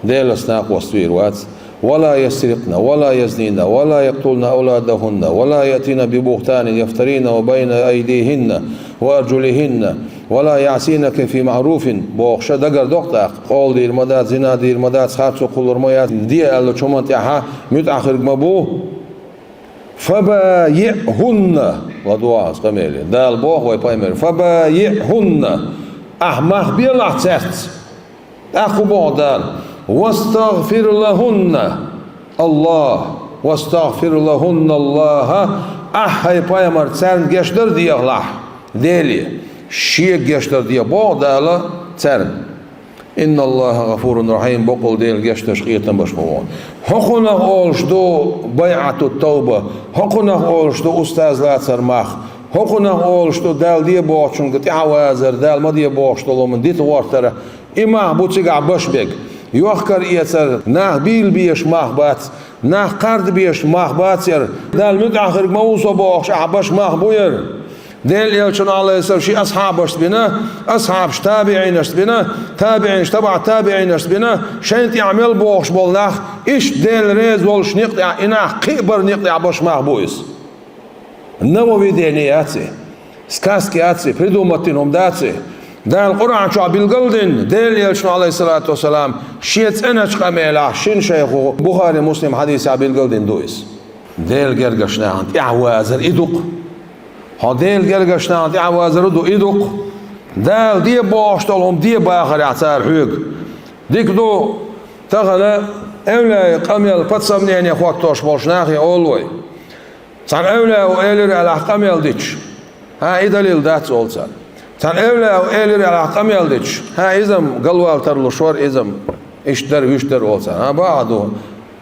Делаца накъост вийр вац. «Ва ла ясрикъна, ва ла язнина, ва ла якътулна авладахунна, ва ла яътина би бухтанин яфтаринаху байна айдихинна ва арджулихинна, ва ла яъсинака фи маъруфин», бохуша дагардоккху тӀаккха: къовла дийр ма дац, зина дийр ма дац, харцо кхуллур ма яц, де аьллачу хӀуманна тӀехьа муьтӀахь хирг ма бу. «Фабаиъхунна», ладогӀа аса къамеле. Дала боху вай пайхамар: «Фабаиъхунна», ахь мах белахь цаьрца. ТӀаккха хӀун боху Дала? «Вастагъфир лахунна Аллах, вастагъфир лахунна Аллаха», ахь, хӀай пайхамар, царна гечдар дехалахь Деле, шега гечдар де, боху Дала царна. إن الله غفور رحيم, боккъал Дела гечдеш, къинтӀера волуш ву. ХӀокхунах олуш ду байӀату тавба, хӀокхунах олуш ду устаз лацар мах, хӀокхунах олуш ду Далла де бохучуьнга тӀаьхьавазар, Далла ма де бохуш долу хӀума дита гӀортар. И мах бу цигахь баш берг. Йохкар-эцар, нах бийла безаш мах бац, нах кхарда безаш мах бац яра. Далла муьтӀахь хирг ма ву со бохуш ахь баш мах бу яра. Делан Элчано, Ӏалайхиссалам, шен асхьабашца бина, асхьабаш табиӀинашца бина, табиӀинаш табаӀ табиӀинашца бина, шайна тӀехь мел бохуш болу нах, иштта Дела реза волуш некъа тӀехь, и нах кхиабар некъа тӀехь баш мах бу иза. Навави деъна яц и. Сказка яц и, придумать дина хӀума дац и. Дала Къуръан чохь билгал а дина, Делан Элчано, Ӏалайхиссалату вассалам, шен цӀеначу къамелехь, шина шайхо Бухари, Муслим хьадисехь билгал а дина ду иза. Делан гергарчу нахана тӀаьхьавазар и ду-кх. Хьо Делан гергарчу нахана тӀаьхьавазар а ду, и ду-кх. Дала де бохуш долу хӀума де бахарехь цара хьоьга. Дика ду, тахана эвлаяийн къамел под сомнение хӀоттош болчу нахе олу вай. Цхьана эвлаяо элира аьлла ахь къамел дича, хӀан, и далил дац, олу цара. Цхьана эвлаяо элира аьлла ахь къамел дича, хӀан, иза-м галвала тарлуш вара, иза-м иштта дара, вуьшта дара, олу цара. ХӀан, бакъ ду.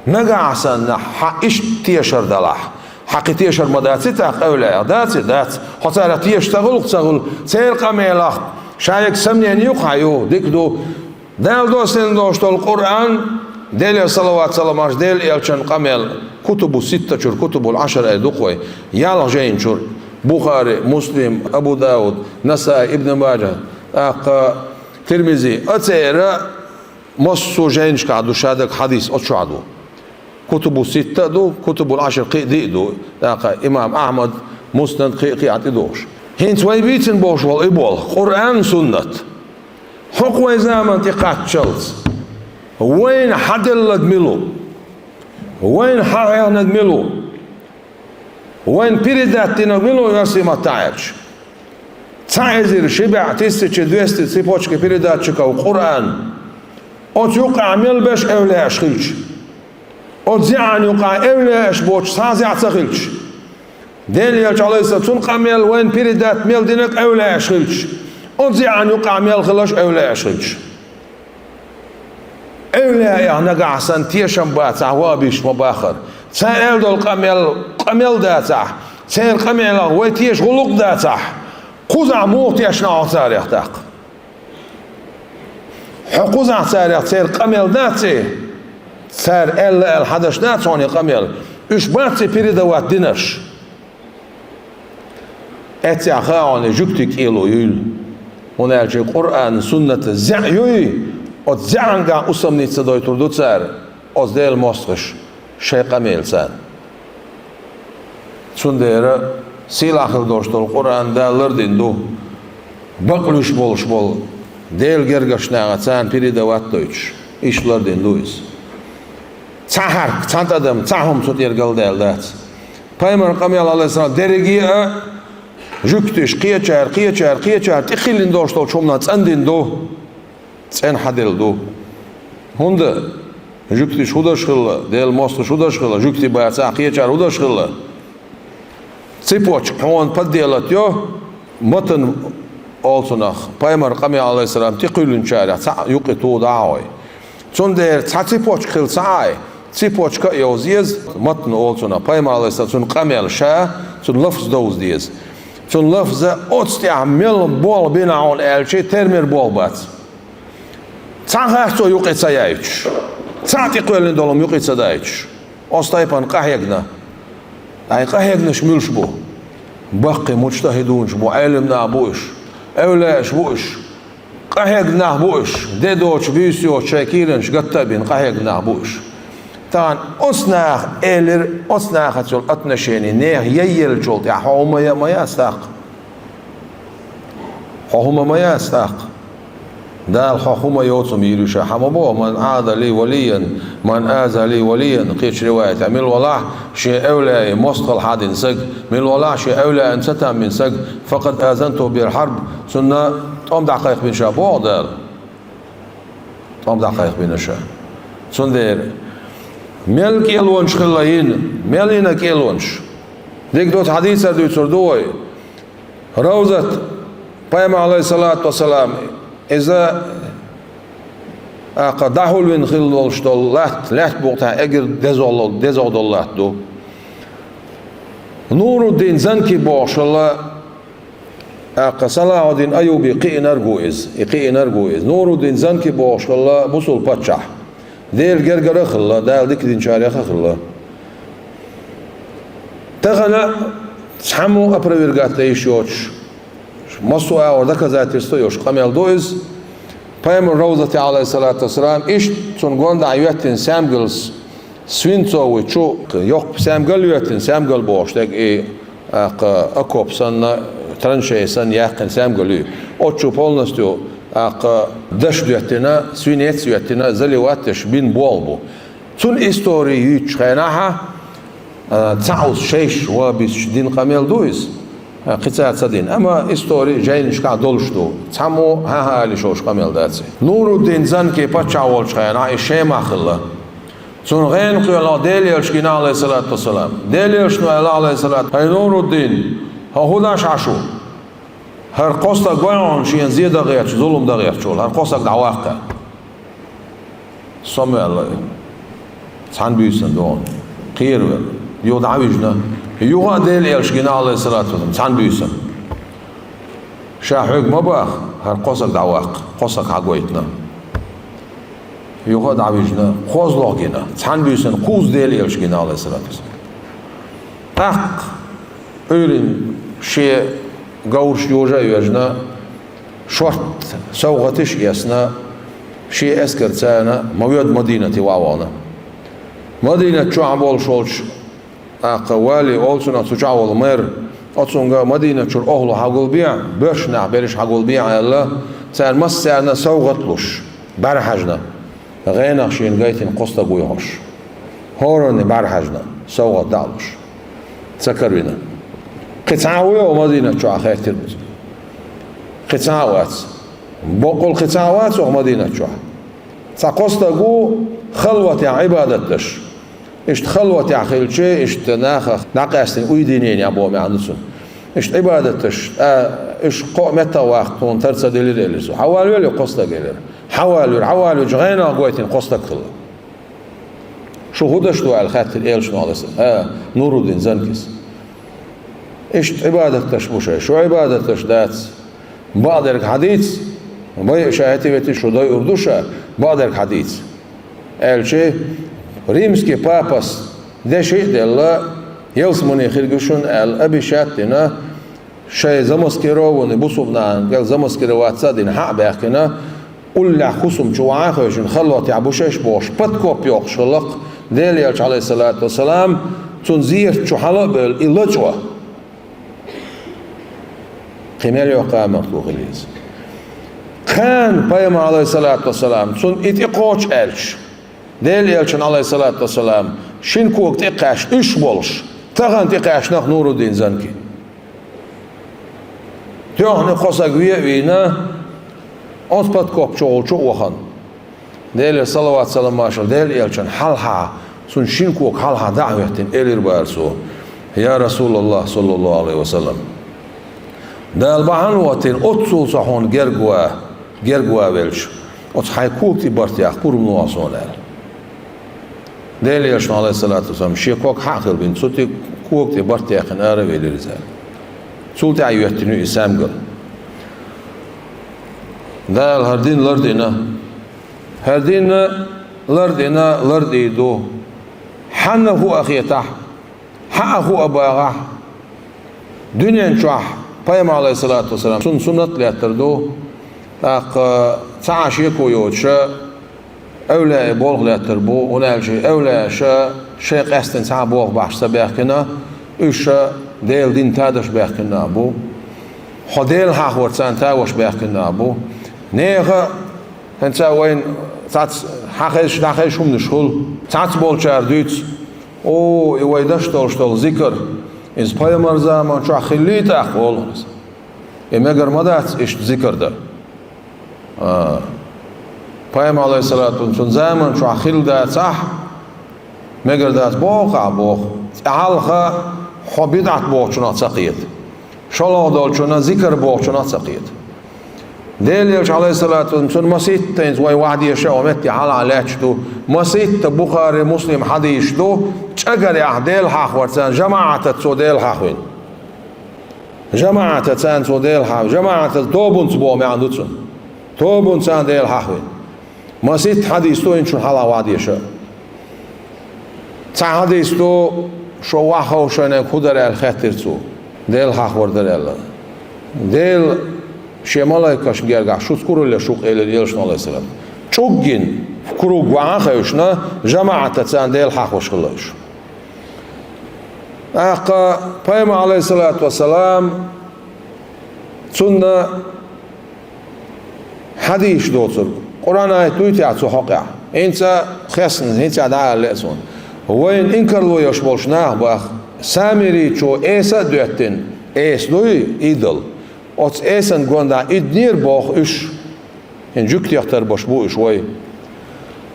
Нагахь санна хьан иштта тешар далахь, хьан кхин тешар ма дац и тӀаккха эвлаяех? Дац и, дац. Хьо царах тешаш ца хуьлу-кх, ца хуьлу. Церан къамелах шайга сомнение ю-кх хьан, ю, дика ду. Дала доссийна долуш долу Къуръан, Делера салават-салам хуьлда Делан Элчан къамел, кутубу ситта чуьра, кутубул Ӏашара ай ду-кх вай, ялх жайна чуьра, Бухари, Муслим, Абу Дауд, Насаи, Ибн Маджа, тӀаккха Тирмизи, а церан массо а жайнашкахь ду шадерг хьадис, оцу чохь ду. Кутубу ситта а ду, кутубул Ӏашар кхин а диъ а ду, тӀаккха имам Ахьмад, Муснад, кхин а, кхин а тӀедогӀуш. ХӀинца вай бийцина болуш болу и болу Къуръан, суннат. ХӀокху вай заман тӀе кхаччалц вайна хьаделларг мила ву? Вайна хьахьехнарг мила ву? Вайна передать динарг мила ву оьрсийн маттахь аьлча? Цхьа эзар ши бӀе, тысяча двести цепочка передатчиков Къуръан. Оцу юккъехь мел берш эвлаяаш хилча, оцу зӀенан юкъахь эвлаяаш боцуш цхьа а зӀе ца хилча, Делан Элча, Ӏалайхиссалам, цуьнан къамел вайна передать мел динарг эвлаяаш хилча, оцу зӀенан юкъахь мел хиларш эвлаяаш хилча. Эвлаяех нагахь санна тешам бацахь, ваххабисташ ма баххара. Цара аьлла долу къамел, къамел дацахь, церан къамелах вай теша гӀуллакх дацахь, кхузахь муха тешна хьо царех тӀаккха? Хьо кхузахь царех, церан къамел дац и? Цара аьлла аьлла хьан деш дац хьуна и къамел? Уьш бац и передавать динарш? Эццехь хаьа хьуна, и жуьгтийн кӀело юйла. ХӀунда аьлча Къуръан, суннат зӀе юй, оцу зӀенагахь усамница ца дойтур ду цара оцу Делан мостагӀаша шайн къамелца. Цундела сийлахь хила долуш долу Къуръан Дала лардина ду, бакълуьйш болуш болу Делан гергарчу наха царна передавать дойтуш, иштта лардина ду иза. Цхьа хьарк, цхьа тӀадам, цхьа хӀума цу тӀера галдаьлла дац. Пайхамаран къамел, Ӏалайхиссалам, дерриге а жуьгтиша кхечара, кхечара, кхечара тӀекхийлина долуш долчу хӀуманах цӀандина ду, цӀена хьаделла ду. ХӀунда жуьгтиша хӀун деш хилла, Делан мостагӀаша хӀун деш хилла, жуьгтий бацахь, кхечара хӀун деш хилла? Цепочка, хьуна подделать йо, матан олу цунах, пайхамаран къамел, Ӏалайхиссалам, тӀекхуьйлинчарех цхьаъ юкъе туху дӀа а хьой. Цундела цхьа цепочка хила ца Ӏа, цепочка а йовза еза, матан олу цунах, пайхамар, Ӏалайхиссалам, цуьнан къамел ша, цуьнан лафз довза деза. Цуьнан лафза оцу тӀехь мел болх бина хьуна аьлча, термер болх бац. Цхьа харцо юкъе ца яйтуш, цхьа тӀекхоьллина долу хӀума юкъе ца дайтуш, оцу тайпана къахьегна. Ай, къахьегнаш муьлш бу? Баккхий муджтахӀидунаш бу, Ӏелам нах бу уьш, эвлаяаш бу уьш, къахьегна нах бу уьш, де доцуш, буьйса йоцуш шайн кийранаш гатта а бина къахьегна нах бу уьш. Тахана оцу наха элира, оцу нахаца йолу отношение нехан яйъеллачул тӀаьхьа хьо хӀума ян а ма яц тӀаккха. Хьо хӀума ма яц тӀаккха. Дала хьох хӀума йоцург йийр ю ша, хьан ма боху: «Ман Ӏада ли валиян, ман аза ли валиян», кхечу риваятехь: «Мила валахь шен эвлаяийн мостагӀалла хьадина саг, мила валахь шен эвлаяина ца тамбина саг, факъад азантуху бил хьарб, цунна тӀом дӀакхайкхабина ша», боху Дала. ТӀом дӀакхайкхабина ша. Цундела мел кӀелонаш хилла йина, мел йина кӀелонаш. Дика ду, цхьа дийцар дуьйцур ду вай. Равзат, пайхамар, Ӏалайхиссалату вассалам, иза ТӀаккха дӀахьулвина хилла долуш долу латта, лаьттан букъа тӀехь эггара дезо-, дезо долу латта ду. Нуруддин Занки бохуш хилла, тӀаккха Салахьуддин Айюби кхиънарг ву иза, и кхиънарг ву иза. Нуруддин Занки бохуш хилла бусулба паччахь. Делан гергара а хилла, Дала дика динчарех а хилла. Тахана цхьаммо а опровергать дан йиш йоцуш, массо а агӀор доказательство йолуш къамел ду иза. Пайхамар ровзате, алейхиссалату вассалам, иштта цунна гондахь йоьттина саьмгалс, свинцовый чу, йоккха саьмгал йоьттина, саьмгал бохуш дерг и, тӀаккха окоп санна, траншея санна яьккхина саьмгал ю. Оцу чу полностью, тӀаккха даш доьттина, свинец йоьттина, заливать деш бина болх бу. Цунна истори юьйцучу хенахь, а, цхьаъ уьш шайша ван бисча дина къамел ду иза. А, кхин цара ца дина. Амма истори жайнашкахь долуш ду. Цхьаммо хьан-хьан али шовш къамел дац. Нуруддин Занки паччахь волчу хенахь и Шемахь хилла. Цунна гӀенах кхоьллина Делан элча гина, алейхиссалату вассалам. Делан элчано аьлла, алейхиссалату: «ХӀай Нуруддин, хьо хӀун даш Ӏаш ву? ХӀара кхо стаг гой хьуна шена зе дан гӀерташ, зулам дан гӀерташ волу, хӀара кхо стаг дӀаваккха». Сомаваьлла и. Цхьана буьйсанна догӀу. Кхеравелла. Юха дӀавижна. Юха а Делан элча гина, алейхиссалату вассалам, цхьана буьйсанна. Ша хьоьга ма баха, хӀара кхо стаг дӀаваккха, кхо стаг хьагойтина. Юха а дӀавижна, кхозлагӀа гина, цхьана буьйсанна кхузза Делан элча гина, алейхиссалату вассалам. ТӀаккха Ӏуьйранна шен говраш йожа а йоьжна, шортта совгӀаташ а эцна, шен эскарца ма воьду Мадинате ваха вахана. Мадинат чохь болуш волчу, тӀаккха вали олу цунах, цу чохь волу мэр, оцунга Мадинат чуьра охӀла хьагулбехьа, боьрша нах берриш хьагулбехьа аьлла, цара массарна совгӀат а луш, бӀаьрахьаьжна. ГӀенах шена гайтина кхо стаг вуй хьуш. ХӀоранна бӀаьрахьаьжна, совгӀат дӀа а луш. Ца каравина. Кхин цхьа а вуй оха Мадинат чохь, хаьттира бу цо. Кхин цхьа а вац. Баккъал кхин цхьа а вац оха Мадинат чохь. Цхьа кхо стаг ву халватехь Ӏибадат деш. Иштта халватехь хилча, иштта нахах дӀакъаьстина уединение боху маьӀна ду цунна. Иштта Ӏибадат деш, а, уьш кхо а меттах ваккха тхуна тар ца делира, элира цо. Хьавалавелла кхо стаг, элира. Хьавалавира, хьавалавича гӀенах гойтина кхо стаг хилла. Шу хӀун деш ду аьлла хаьттира элчано, алейхиссалам. А, Нуруддин Занкис. Иштта Ӏибадат деш бу шай. Шу Ӏибадат деш дац. Бакъдерг хьадийца, байа ша хӀетте-ветте шу дойур ду ша, бакъдерг хьадийца. Аьлча, римский папас деши а делла, ялсамане хир ю шуна аьлла, обещать дина, шайн замаскированный бусулба нахана кӀел замаскироваться а дина, хьа а баьхкина, уллехь хӀусам чу вахьа а хевшина, халватехь бу шайш бохуш, подкоп йоккхуш хилла-кх Делан элча, алейхиссалату вассалам, цунна зерат чу хьала а бевлла, и лачкъо. Кхин мел йоккха амарх ву хила иза. Кхана Пайхамар, алейхиссалату вассалам, цунна и тӀекхочу аьлча, Делан элчан, алейхиссалату вассалам, шина кога тӀе а кхаьчна уьш болуш, тахана тӀекхаьчна-кх Нуруддин Занки. Тоьхна кхо саг ве а вийна, оцу подкоп чухула чу а вахана. Делера салават-салам, машалла, Делан элчан хьалха, цунна шина кога хьалха дӀа а хӀоьттина, элира бара цо: «Я Расулаллах, саллаллаху алейхи ва саллам, Дала бахьана а хӀоттийна, оццул со хьуна герга ван, герга ван велча, оцу хьайн кога тӀе барт яккха пурба лохьа суна», — аьлла. Делан элчано, алейхиссалату вассалам, шен ког хьа а хилбина, цу тӀе, кога тӀе барт яьккхина ара а велира иза. Цул тӀаьхьа йоьттина ю и саьмгал. Дала хӀара дин лардина. ХӀара дин лардина, лардийр ду. Хьанна хӀу а хетахь, хьан а хӀу а бахахь, дуьнен чохь Пайхамар, алейхиссалату вассалам, сун-, суннат лаьттар ду. ТӀаккха цхьа а шеко йоцуша, эвлаяийн болх лаьттар бу, хӀунда аьлча эвлаяаша шайн къаьстина цхьа а болх бахьаш ца баьхкина, уьш Делан дин тадаш баьхкина нах бу. Хьо Дела хьахавар царна таваш баьхкина нах бу. Нехан, хӀинца вайна цхьацца хьан хезаш, дӀахезаш хӀуманаш хуьлу. Цхьацца болчара дуьйцу: «О, и вай даш долуш долу зикар, иза пайхамар заман чохь хиллий тӀаккха?» — олу иза. И мегар ма дац иштта зикар дан. А, Пайхамар, алейхиссалату, цуьнан заман чохь хилла дацахь, мегар дац боху ахь, боху. ТӀаьхьалха хьо бидӀат бохучунах ца кхета. ШолгӀа долчунна зикар бохучунах ца кхета. Делан Элча, Ӏалайхиссалату вассалам, цунна масийтта хӀинца вай вахьа деша а метте хьалха лаьтташ ду. Масийтта Бухари, Муслим хьадисаш ду, чӀагарехь Дела хьахаварца жамаӀатаца цо Дела хьахавина. ЖамаӀатаца цо Дела хьахавина. ЖамаӀатаца тобанца боху маьӀна ду цунна. Тобанца Дела хьахавина. Масийтта хьадис ду хӀинца шуна хьалха вахьа деша. Цхьа хьадис ду, шо вахьа ховшайниг хӀун дара аьлла хаьттира цо. Дела хьахавар дара аьлла. Дела шен малайкашна гергахь шуца куралла еш ву-кх элира Элчано, Ӏалайхиссалам. ЧӀуггина круг вахьа а хевшина, жамаӀатаца Дела хьахавеш хилла уьш. ТӀаккха пайхамар, Ӏалайхиссалату вассалам, цунна хьадисаш доцург, Къуръан аят дуй те цу хьокъехь? ХӀинца хестна, хӀинца дӀа а лаьа суна. Вайна инкарло еш болчу наха боху, Самиричо эса а доьттина, эса дуй, идол. Оцу эсан гондахь идинера боху уьш. ХӀинца жуьгтех тарбаш бу уьш вай.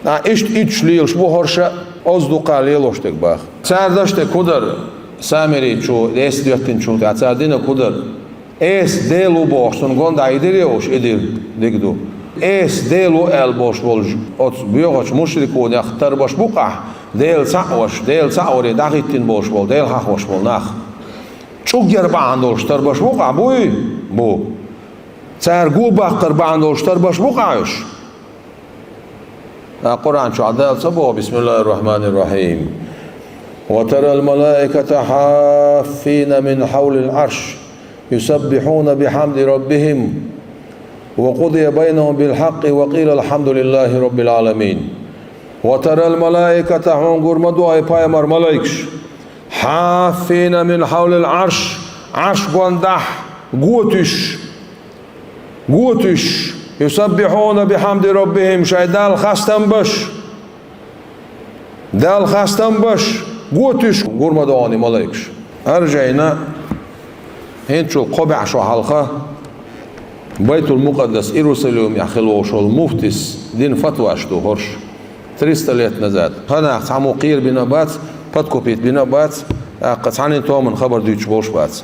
ТӀаккха иштта идеш лелаш бу хӀорш а, оцу дукха лелош дерг боху. Цара деш дерг хӀун дара, Самиричо эса доьттинчул тӀаьхьа цара динарг хӀун дара? Эса Дела ву бохуш, цунна гондахь идира уьш, идира, дика ду. Эса Дела ву аьлла болуш болчу оцу боьхачу мушрикунех тарбаш бу-кх ахь, Дела цхьаъ веш, Дела цхьаъ варе дӀахӀиттина болуш болу, Дела хьахош болу нах. ЧӀуггера бахьана долуш тарбаш бу-кх ахь, буй? Бу. Цара го баккхар бахьана долуш тарбаш бу-кх ахь уьш? ТӀаккха Къуръан чохь Дала ца боху: «Бисмиллахир-рахманир-рахим. Ва тарал малаиката хьаффина мин хьавлил Ӏарш, юсаббихьуна бихьамди раббихим, ва къудия байнахум бил хьакъкъи, ва къила алхьамдулиллахи раббил Ӏаламин». «Ва тарал малаиката», хьуна гур ма ду, ай пайхамар, малайкаш, «хьаффина мин хьавлил Ӏарш», Ӏарш гондахь готуьйш, готуьйш, «юсаббихьуна бихьамди раббихим», шайн Далла хастам беш, Далла хастам беш, готуьйш гур ма ду хьуна и малайкаш. ХӀара жайна, хӀинцачул кхо бӀе шо хьалха, Байтул-Мукъаддас, Иерусалимехь хилла волуш волу муфтис дина фатваш ду хӀорш. Триста лет назад. ХӀанах цхьаммо кхера бина а бац, подкупить бина а бац, тӀаккха цхьанна томан хабар дуьйцуш болуш а бац.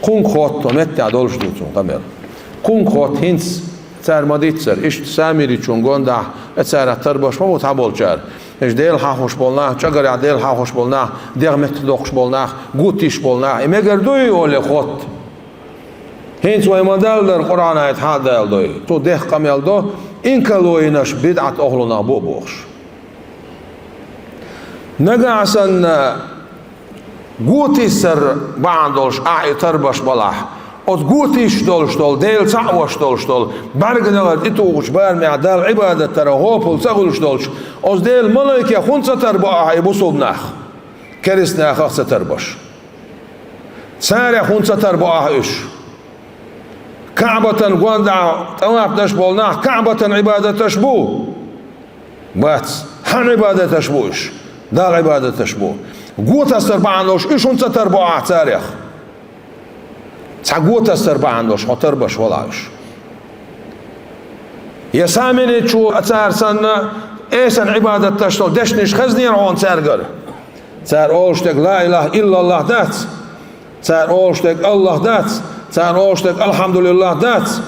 Кхунга хотта, меттехь долуш ду цунна къамел. Кхунга хотта хӀинца цара ма-диццара, иштта Самиричун гондахь, э, царах тарбаш ма бу цхьаболчара. Иштта Дела хьахош болу нах, чӀагарехь Дела хьахош болу нах, дегӀ меттах доккхуш болу нах, гутташ болу нах, и мегар дуй олий хотта? ХӀинца вай ма-даллара Къуръан аят хьа а даладой, цу дехха къамел до, инкарло йинарш бидӀат охьлунах бу а бохуш. Нагахь санна, готиссар бахьана долуш ахь и тарбаш балахь, оцу готийш долуш долу, Дела цхьаъ веш долуш долу, бӀаьрганегӀар тӀетухучу барамехь Далла Ӏибадат даран гӀопал ца хуьлуш долчу, оцу Делан малайкех хӀунда ца тарбо ахь и бусулба нах, керста нахах а ца тарбаш? Царех хӀунда ца тарбо ахь уьш? КаӀбатан гондахь тӀаваф деш болу нах КаӀбатан Ӏибадат деш бу? Бац. Хьан Ӏибадат деш бу уьш? Далла Ӏибадат деш бу. Готастар бахьана долуш уьш хӀунда ца тарбо ахь царех? Цхьа готастар бахьана долуш хьо тарбаш вала уьш. Я Самиричо а цара санна, эсан Ӏибадат деш долу дешнаш хезнера хьуна цаьргара? Цара олуш дерг ла илаха иллаллах дац. Цара олуш дерг Аллах дац. Цара олуш дерг Алхьамдулиллах дац.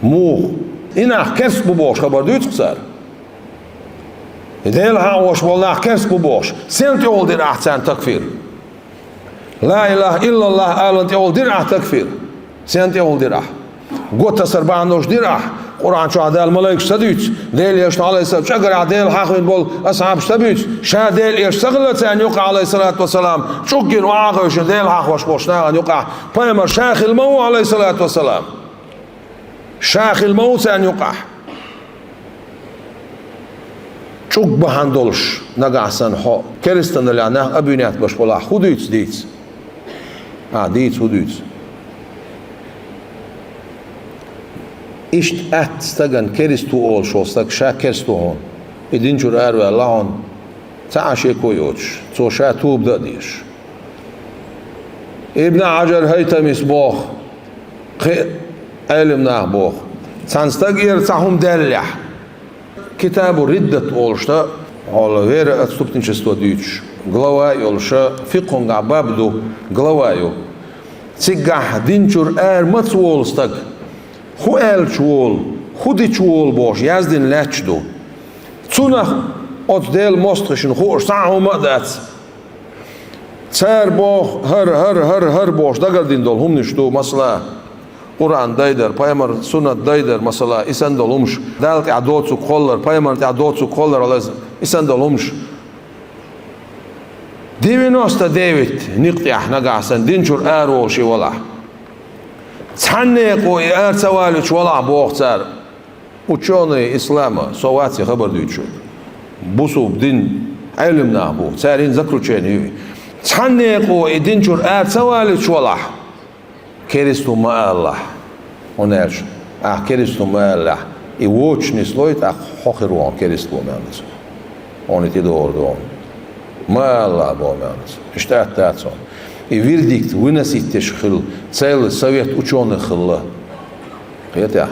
Муха? И нах керста бу бохуш хабар дуьйцу-кх цара. Дела хьахош болу нах керста бу бохуш. Сенна тӀехула дира ахь царна такфир? Ла илаха иллаллах аларна тӀехула дира ахь такфир? Сенна тӀехула дира ахь? Готастар бахьана долуш дира ахь? Къуръан чохь Дала малайкаш ца дуьйцу? Делан Элчано, Ӏалайхиссалам, чӀагарехь Дела хьахийна болу асхьабаш ца буьйцу? Ша Делан Элча ца хилла царна юкъахь, Ӏалайхиссалату вассалам, чӀуггина охьа а хевшина Дела хьахош болчу нахана юкъахь, пайхамар ша хилла ма ву, Ӏалайхиссалату вассалам? Ша хилла ма ву царна юкъахь? ЧӀуг бахьана долуш, нагахь санна хьо керстаналлехь нах обвинять беш балахь, хӀун дуьйцу, дийца? А, дийца, хӀун дуьйцу? Иштта атта стагана керста ву олуш волу стаг ша керста ву хьуна, и дин чуьра араваьлла хьуна, цхьа а шеко йоцуш, цо ша тоба дан а дезаш. Ибн Хьаджар ХӀайтамис боху, кхин а Ӏелам наха боху, цхьана стагера цхьа хӀума даьллехь, Китабу Риддат олуш дан, хьо вера отступничество дуьйцуш, глава йолуш, фикъхунгахь баб ду, глава ю. Цигахь дин чуьра ара маца волу стаг, хӀун аьлча волу, хӀун дича волу бохуш яздина лаьтташ ду. Цунах оцу Делан мостагӀашна хууш цхьа а хӀума а дац. Цара боху, хӀара, хӀара, хӀара, хӀара бохуш дагардина долу хӀуманаш ду, масала, Къуръан дайдар, пайхамар суннат дайдар, масала, и санна долу хӀумаш, Далла тӀехь доцург кхоллар, пайхамар тӀехь доцург кхоллар, Аллас, и санна долу хӀумаш. Девяносто девять никъ тӀехь нагахь санна дин чуьра ара волуш и валахь. Цхьаннекъо и ара ца валуьйтуш валахь, боху цара. Учёные ислама, со вац и хабар дуьйцуш верг. Бусулба дин Ӏелам нах бу, цара йина заключение ю и. Цхьаннекъо и дин чуьра ара ца валуьйтуш валахь, керста ву ма алалахь. ХӀунда аьлча ахь керста ву ма алалахь, и воцуш нислой, тӀаккха хьо хир ву хьуна керста боху маьӀнаца. Хьуна и тӀедогӀур ду хьуна. Ма алалахь боху маьӀнаца. Иштта атта дац хьуна. И вердикт выносить деш хилла, целый совет учёных хилла. Кхетахь,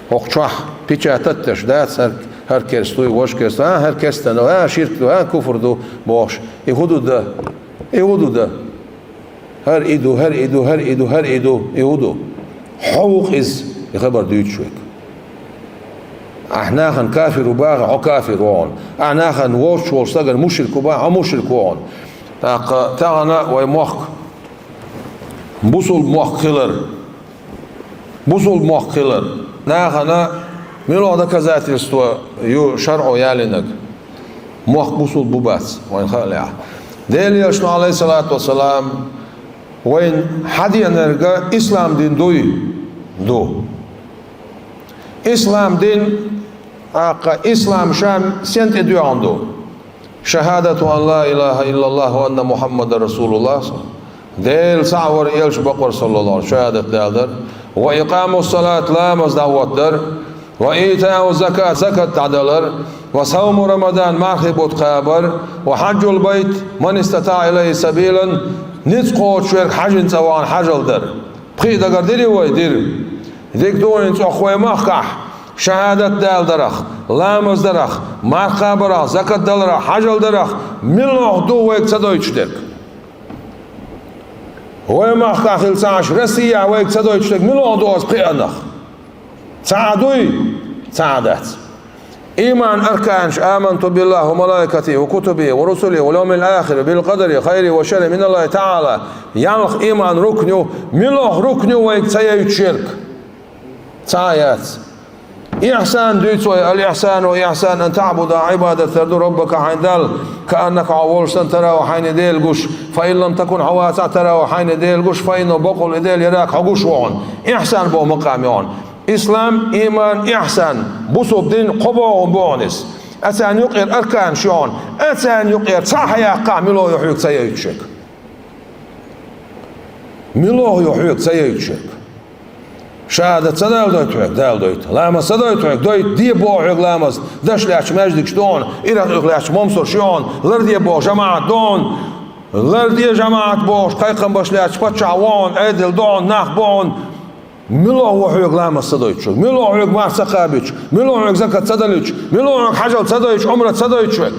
хӀокху чохь печатать деш дац, хӀара, хӀара керста вуй, важа керста, а, хӀара керста ду, а, ширк ду, а, куфр ду бохуш. И хӀун ду дан? И хӀун ду дан? ХӀара и ду, хӀара и ду, хӀара и ду, хӀара и ду, и хӀун ду? Хьо ву-кх иза, и хабар дуьйцуш верг. Ахь нахана кафир ву бахахь, хьо кафир ву хьуна. Ахь нахана вовшах волчу стагана мушрик ву бахахь, хьо мушрик ву хьуна. ТӀаккха тахана вай мохк бусулба мохк хилар. Бусулба мохк хилар. Нахана муьлха доказательство ю шарӀо ялийнарг? Мохк бусулба бу бац, вайна хаалахь. Делан Элчано, Ӏалайхиссалату вассалам, вайна хьадеанарг ислам дин дуй? Ду. Ислам дин, тӀаккха ислам ша сен тӀе доьгӀна ду? Шахадату ан ла илаха иллаллаху ва анна Мухаммадан расулуллах. Дела цхьаъ вар, элча бакъвар, саллаллаху, шахадат далар. Ва икъаму салат, ламаз дӀахӀоттар. Ва итау закат, закат дӀадалар. Ва сауму рамадан, мархи бутт кхабар. Ва хьаджул байт, ман истатаъа илайхи сабилан, ницкъ кхочуш верг хьаьжин цӀа вахана хьаьжал дар. Пхиъ дагардирий вай? Дира. Дика ду хӀинца хӀокху вай махкахь шахадат даларах, ламаз дарах, марха кхабарах, закат даларах, хьаьжал дарах муьлха ду вайга ца дойтуш дерг? Вай махкахь хилла ца Ӏаш, Россехь вайга ца дойтуш дерг муьлха ду оцу пхиъанах? Цхьа а дуй? Цхьа а дац. Иман арканаш: аманту биллахи ва малаикатихи ва кутубихи ва русулихи вал йовмил ахири ва бил къадари хайрихи ва шаррихи миналлахи таӀала. Ялх иман рукн ю, муьлха рукн ю вайга ца яйтуш ерг? Цхьа а яц. Ихсан дуьйцу вай, ал ихсану ихсан ан таъбуда, Ӏибадат дар ду, раббака, хьайн Далла, кааннака, хьо волуш санна, тараху, хьайна Дела гуш, фа ин лам такун, хьо вацахь тараху, хьайна Дела гуш, фа иннаху, бакъволу и Дела, ярак, хьо гуш ву хьуна. Ихсан боху макъам ю хьуна. Ислам, иман, ихсан, бусулба дин, кхо боху бу хьуна иза. Царна юкъера арканаш ю хьуна. Царна юкъера цхьаъ хьаяккхахь, муьлха ю хьоьга ца яйтуш ерг? Муьлха ю хьоьга ца яйтуш ерг? Шахадат ца даладойту хьоьга? Даладойту. Ламаз ца дойту хьоьга? Дойту. Де боху хьоьга ламаз? Даш лаьтташ маьждигаш ду хьуна, иракъ юьха лаьтташ момсарш ю хьуна, лар де боху жамаӀат ду хьуна, лар де жамаӀат бохуш, кхайкхам беш лаьтташ паччахь ву хьуна, Ӏедал ду хьуна, нах бу хьуна. Муьлха ву хьоьга ламаз ца дойтуш верг? Муьлха ву хьоьга марха ца кхабуьйтуш? Муьлха ву хьоьга закат ца далуьйтуш? Муьлха ву хьоьга хьаьжал ца дойтуш, Ӏумра ца дойтуш верг?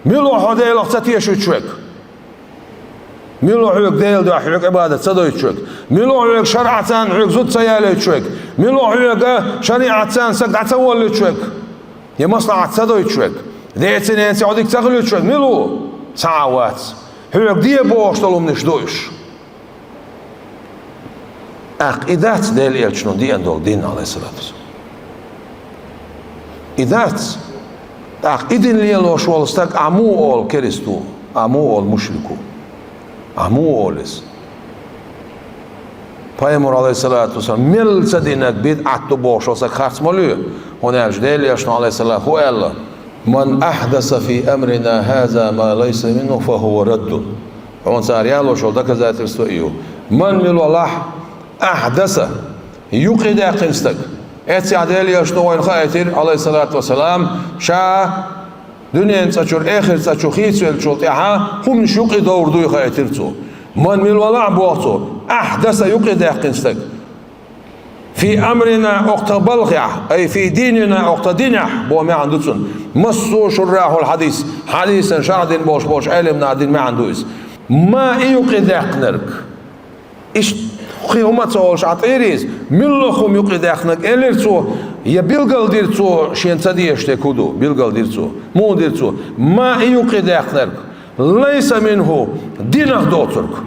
Мила ву хьо Делах ца тешуьйтуш верг? Мила ву хьоьга Делан дуьхьа хьоьга Ӏибадат ца дойтуш верг? Мила ву хьоьга шарӀаца хьоьга зуда ца ялийтуш верг? Мила ву хьоьга шариӀатца саг дӀа ца воллуьйтуш верг? Я маслахьат ца дойтуш верг? Деца-неца хьо дика ца хуьлуьйтуш верг мила ву? Цхьа а вац. Хьоьга де бохуш долу хӀуманаш ду уьш. ТӀаккха и дац Делан Элчано деана долу дин, Ӏалайхиссалату вассалам? И дац? ТӀаккха и дин лелош волу стаг, ахь муха олу керста ву, ахь муха олу мушрик ву? Ахь муха олу иза? Пайхамар, Ӏалайхиссалату вассалам, мел ца динарг бидӀат ду бохуш волу стаг харц ма лоь, хӀунда аьлча Делан Элчано, Ӏалайхиссалам, хӀун аьлла: «Ман ахьдаса фи амрина хаза ма лайса минху, фа хува раддун». Хьуна цара ялош йолу доказательство и ю. Ман мила валахь, ахьдаса, юкъадаьккхина стаг. Эццехь Делан Элчано вайна хаийтира, Ӏалайхиссалату вассалам, ша дуьненан цӀа чуьра, эхарт цӀа чу хийцавеллачул тӀаьхьа хӀуманаш юкъадовр дуй хаийтира цо. Ман мила валахь, боху цо, ахьдаса, юкъадаьккхина стаг. Фи амрина, окху тхан балхехь, ай фи динина, окху тхан динехь, боху маьӀна ду цунна. Массо а шуррахьул хьадис, хьадисан шархь дина болуш болчу Ӏелам наха дина маьӀна ду иза. Ма и юкъадаьккхинарг. Иштта кхин хӀума ца олуш Ӏа тӀера иза, муьлхха хӀума юкъе даьккхинарг, элира цо, я билгалдира цо шена ца дезаш дерг хӀун ду, билгалдира цо. Муха дира цо? Ма и юкъе даьккхинарг, лайса минху, динах доцург.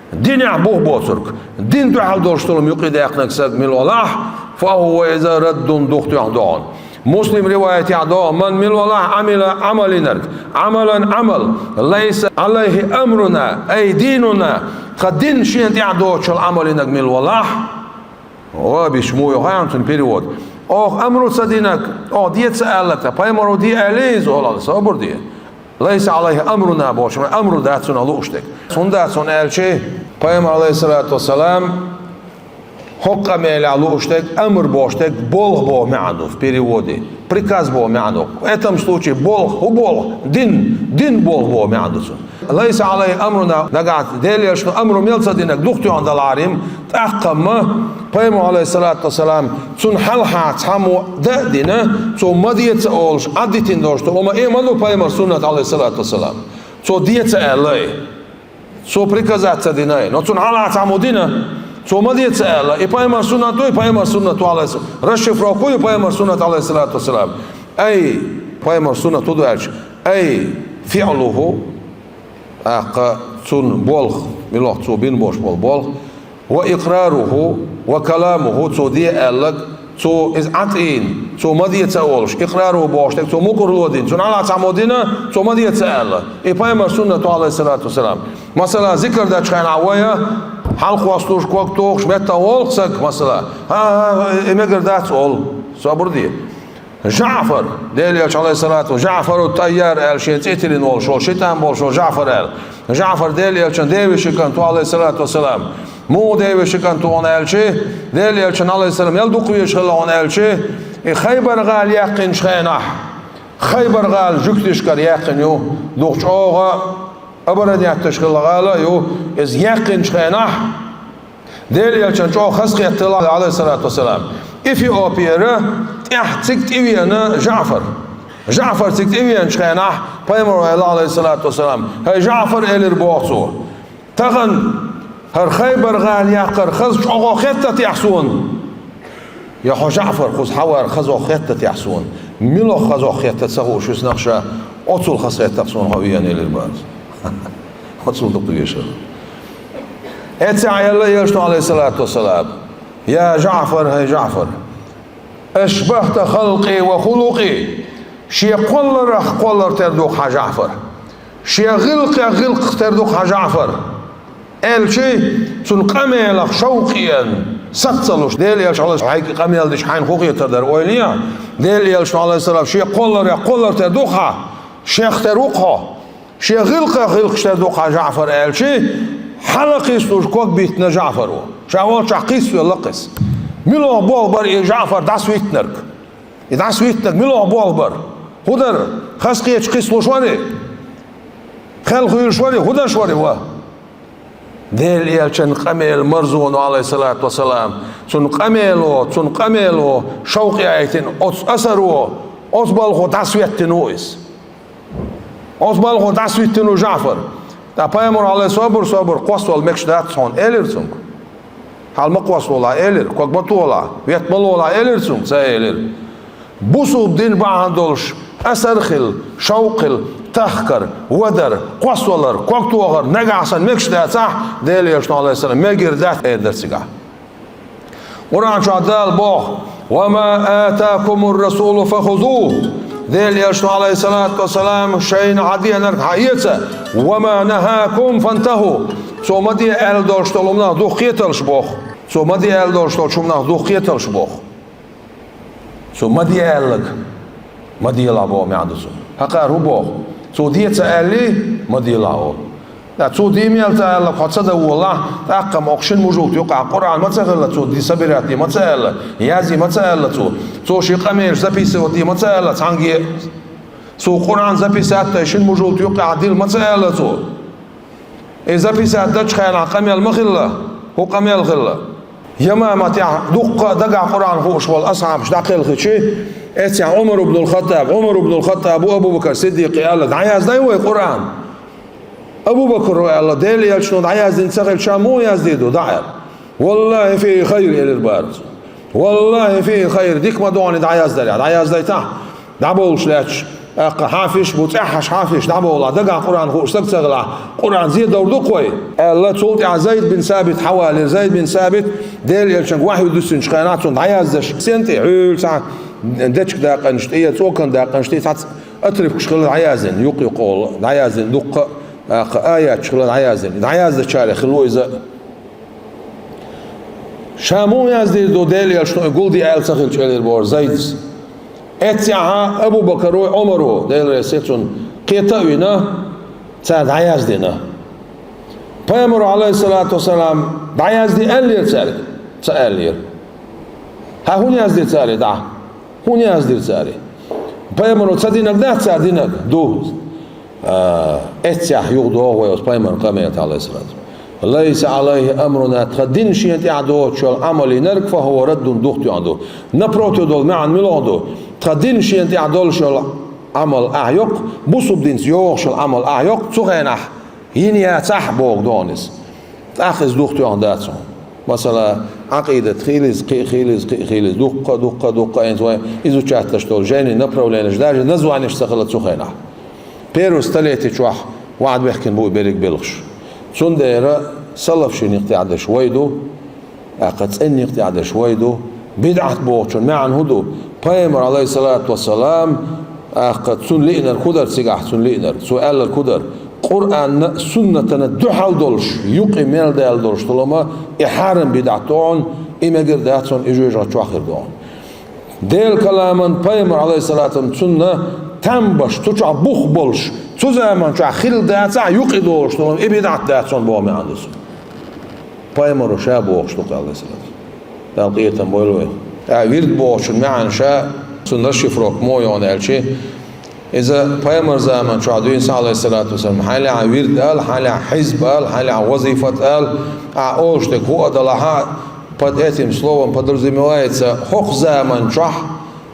Динехь бух боцург, дин дуьхьал долуш долу юкъе даьккхинарг стаг мила валахь, фа хӀува, иза раддун, духатоьхна ду хьуна. Муслим риваятехь ду: ман, мила валахь, Ӏамила, Ӏамал йинарг, Ӏамалан, Ӏамал, лайса Ӏалайхи амруна, ай динуна, тхан дин шена тӀехь доцуш йолу Ӏамал йинарг мила валахь. Ва, бич муха ю хьуна цуьнан перевод? Оха амру ца динарг, оха де ца аьлларг, тхан пайхамаро де аьллий иза олу, собар де. Лайса Ӏалайхи амруна бохуш, амру дац цунах лууш дерг. ХӀунда аьлча, пайхамар, Ӏалайхиссалату вассалам, хӀокху къамелехь лууш дерг, амр бохуш дерг, болх боху маьӀна ду в переводе, приказ боху маьӀна ду. В этом случае болх, хӀун болх? Дин, дин болх боху маьӀна ду цунах. Лайса Ӏалайхи амруна, нагахь Делан Элчано амру мел ца динарг духатоьхна далахьара, тӀаккха-м пайхамар, Ӏалайхиссалату вассалам, цунна хьалха цхьаммо дан а дина, цо ма де ца олуш Ӏадитина долуш ду, амма и ма ду пайхамар суннат, Ӏалайхиссалату вассалам. Цо де ца аьлла и. Цо приказать ца дина и. Но цунна хьалха цхьаммо дина, цо ма де ца аьлла. И пайхамар суннат ду, и пайхамар суннат ву, Ӏалайхи-, расшифровка ю пайхамар суннат, Ӏалайхиссалату вассалам. Ай, пайхамар суннат хӀун ду аьлча, ай, фиълуху, тӀаккха цунна болх, муьлхха цо бина болуш болу болх, ва икъраруху, ва каламуху, цо де аьлларг, цо иза Ӏатийна, цо ма де ца олуш, икъраруху бохуш дерг, цо мукӀарло дина, цунна хьалха цхьаммо дина, цо ма де ца аьлла. И пайхамар суннат ву, Ӏалайхиссалату вассалам. Масала, зикр дечу хенахь вай хьалакхоссалуш, ког тухуш, меттах волу стаг, масала, хӀа-хӀа, и мегар дац олу, собар де. ЖаӀфар, Делан Элча, Ӏалайхиссалату, ЖаӀфару Тайяр аьлла, шен цӀе тиллина волуш волу, ши тӀам болуш волу ЖаӀфар аьлла. ЖаӀфар Делан Элчан девешин кӀант ву, Ӏалайхиссалату вассалам. Муха девешин кӀант ву хьуна аьлча, Делан Элчан, Ӏалайхиссалам, ял дукха везаш хилла хьуна аьлча, и Хайбар-гӀала яьккхинчу хенахь, Хайбар-гӀала жуьгташкара яьккхина ю, дукха чӀогӀа оборонять деш хилла гӀала а ю, иза яьккхинчу хенахь, Делан Элчан чӀогӀа хазахеттала, Ӏалайхиссалату вассалам, Эфиопера тӀехь цига тӀевеана ЖаӀфар. ЖаӀфар цига тӀевеанчу хенахь, пайхамаро аьлла, Ӏалайхиссалату вассалам: «ХӀай ЖаӀфар, — элира боху цо, — тахана хӀара Хайбар-гӀала яккхар хаза чӀогӀа хетта техьа суна». Я хьо, ЖаӀфар, кхуза хьан вар хазох хетта техьа суна? Милох хазох хетта ца хууш висна ша, оцул хазахетта суна хьо веана, элира боху. Оцул дукха вешар. Эццехь аьлла Элчано, Ӏалайхиссалату вассалам: «Я ЖаӀфар, хӀай ЖаӀфар, ашбахта халкъи ва хулукъи, шен кхолларах кхоллар тера ду-кх хьан, ЖаӀфар, шен гӀиллакхех гӀиллакх тера ду-кх хьан, ЖаӀфар». Аьлчи, цуьнан къамелах шовкъ еана, саца ца луш, Делан Элча, Ӏалайхиссалам, хьайга къамел дича хьайна хӀун хетар дара ойла е? Делан Элчано, Ӏалайхиссалам, шен кхолларех кхоллар тера ду-кх хьан, шех тера ву-кх хьо, шен гӀиллакхех гӀиллакхаш тера ду-кх хьан, ЖаӀфар, аьлчи, хьала кхийсалуш ког биттина ЖаӀфаро. Ша волчохь кхийсавелла-кх иза. Милох болх бара и ЖаӀфар дӀасавиттинарг? И дӀасавиттинарг милох болх бара? ХӀун дара? Хазахеташ кхийсалуш варий? Кхел хуьйлуш варий? ХӀун деш варий ва? Делан Элчан къамел марзоно, Ӏалайхиссалату вассалам, цуьнан къамело, цуьнан къамело шовкъ яийтина оцу асаро, оцу балхо дӀасаветтина ву иза. Оцу балхо дӀасавиттина ву ЖаӀфар. Ткъа пайхамаро, Ӏалайхи, собар, собар, кхоссавала мегаш дац хьуна, элира цуьнга. Хьала ма кхоссавала, элира, ког ма тохала, ветта ма лола, элира цуьнга, ца элира. Бусулба дин бахьана долуш асар хила, шовкъ хила, тахкар, вадар, кхоссавалар, ког тохар нагахь санна мегаш дацахь, Делан Элчано, Ӏалайхиссалам, мегар дац, эр дара цигахь. Къуръан чохь Дала боху: «Ва ма атакумур расулу фахузух». Делан Элчано, Ӏалайхиссалату вассалам, шайна хьан деанарг хьан эца, «ва ма нахакум фантаху». Цо ма де аьлла долуш долу хӀуманах духкхеталаш боху. Цо ма де аьлла долуш долчу хӀуманах духкхеталаш боху. Цо ма де аьлларг ма делахь боху маьӀна ду цуьнан. ХӀокхара хӀун боху? Цо де ца аьллий, ма делахь олу. Ткъа цо де мел ца аьлларг хьо ца дан волахь, тӀаккха-м оха шина мужалта юкъахь Къуръан ма ца хилла, цо де собирать де ма ца аьлла, язъе ма ца аьлла цо. Цо шен къамелаш записывать де ма ца аьлла цхьаьнгге а. Цо Къуръан записать а дай шина мужалта юкъахь дилла ма ца аьлла цо. И записать дечу хенахь къамел ма хилла, хӀун къамел хилла? Ямаматехь дуккха а дагахь Къуръан хууш волу асхьабаш дӀакхелхичи, эццехь Ӏумар ибн ал-Хаттаб, Ӏумар ибн ал-Хаттаб ву Абу-Бакр Сиддикъе аьлла: «ДӀаяздай вай Къуръан?» Абу Бакро аьлла, Делан Элчано дӀаяздина ца хилча, ша муха яздийр ду, дӀа аьлла. «Валлахи фихи хайр», — элира бара цо. «Валлахи фихи хайр, дика ма ду хьона и дӀаяздалехь, дӀаяздайтахьа, дӀабовлуш лаьтташ, тӀаккха хьафизаш бу, цӀеххьана хьафизаш дӀабовлахь, дагахь Къуръан хууш стаг ца хилахь, Къуръан зе довр ду-кх вай», — аьлла, цул тӀаьхьа Зайд бин Сабит хьавалийра. Зайд бин Сабит Делан Элчанга вахьи дуьссинчу хенахь цунна дӀаяздеш, стен тӀе, хьуьлла цхьа дечиг дакъанаш тӀе, цӀокан дакъанаш тӀе, цхьацца отрывкаш хилла дӀаяздина, юкъ-юкъа олу, дӀаяздина дуккха а, тӀаккха аяташ хилла дӀаяздина. ДӀаяздачарех хилла ву иза. Ша муха яздийр ду Делан Элчано и гулде аьлла ца хилча, элира боху Зайдас. Эццехьа Абу Бакаро, Ӏумаро, Дела реза хуьлда цунна, кхета а вина, цара дӀаяздина. Пайхамаро, Ӏалайхиссалату вассалам, дӀаязде аьллера цаьрга? Ца аьллера. Хьан хӀунда яздира цара и дӀа? ХӀунда яздира цара и? Пайхамаро ца динарг дац цара динарг? Ду. А, эццехь юха догӀу вай оцу пайхамаран къамелах, Ӏалайхиссалату. «Лайса Ӏалайхи амруна», тхан дин шена тӀехь доцуш йолу Ӏамал йинарг, «фахӀува раддун», духтоьхна ду. Напротив долу маьӀна муьлха ду? Тхан дин шена тӀехь долуш йолу Ӏамал ахь йоккху, бусулба динца йогӀуш йолу Ӏамал ахь йоккху, цу хенахь йина яцахь, боху догӀу иза. ТӀаккха иза духтоьхна дац хьуна. Масала, Ӏакъидат хила иза, кхин а хила иза, кхин а хила иза, дуккха, дуккха, дуккха, хӀинца вай изучать деш долу жайни направленеш, даже названеш ца хилла цу хенахь. Первый столетие чохь вахьадехкина бу и берриг белхаш. Цундела салаф шина юкъа тӀехь дерш вай ду, тӀаккха цӀенна юкъа тӀехь дерш вай ду. БидӀат бохучун маьӀна хӀун ду? Пайхамар, Ӏалайхиссалату вассалам, тӀаккха цунна лиънарг хӀун дара цигахь, цунна лиънарг? Цо аьлларг хӀун дара? Къуръанна а, суннатана а дуьхьал долуш, юкъа мел даьлла долуш долу хӀума, и хьарам, бидӀат ду хьуна, и мегар дац хьуна, и жоьжахати чохь хир ду хьуна. Делан каламан, пайхамар, Ӏалайхиссалату вассалам, цунна там беш, цу чохь бух болуш, цу заман чохь хилла дацахь, юкъа долуш долу хӀума, и бидӀат дац хьуна боху маьӀна ду цуьнан. Пайхамаро ша бохуш ду-кх, Ӏалайхиссалату. Дала къинхетам бойла вайх. ТӀаккха вирд бохучун маьӀна ша, цуьнан расшифровка муха ю аьлча, иза пайхамар заман чохь дуьйна, Ӏалайхиссалату вассалам, хьалха вирд ала, хьалха хьизб ала, хьалха вазифат ала, ахь олуш дерг хӀуъа далахь а, под этим словом подразумевается, хӀокху заман чохь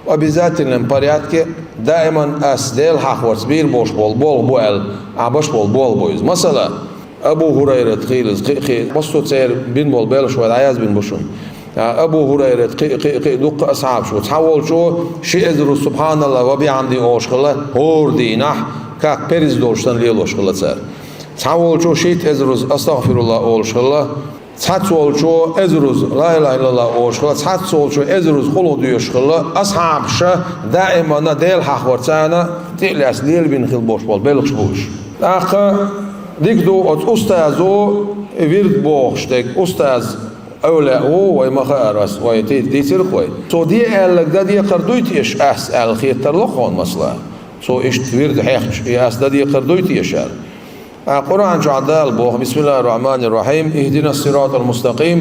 обязательном порядке даиман ас Дела хьахорца бийр болуш болу болх бу аьлла, ахь беш болу болх бу иза. Масала, Абу ХӀурайрат хила иза, кхин а, кхин а, массо а церан бина болу белхаш вай дӀаязбина бу шуна. А, Абу ХӀурайрат, кхин а, кхин а, кхин а дуккха а асхьабаш бу. Цхьаволчо ши эзар «СубхьаналлахӀ ва бихьамдихӀи» олуш хилла, хӀора дийнахь, как перз долуш санна лелош хилла цара. Цхьаволчо шийтта эзар «АстагӀфируллахӀ» олуш хилла. Цхьацца волчо эзар «Ла илахӀа иллаллахӀ» олуш хилла, цхьацца волчо эзар «КъулхӀу» доьшуш хилла, асхьабаша даимана Дела хьахорца царна тӀе а лаьцна лелабина хила болуш болу белхаш бу уьш. ТӀаккха дика ду, оцу устазо, вирд бохуш дерг, устаз эвлаяъ ву, вай ма хаара ас, вай ти-, дийцира-кх вай. Цо де аьлларг дан декхар дуй теша ас аьлла хетарал-кх хьуна, масала. Цо иштта вирд хьехча, и ас дан декхар дуй теша аьлла. Ткъа Къуръан чохь Дала боху: «БисмиллахӀир-рахьманир-рахьим, ихӀдинас-сиратӀал-мустакъим»,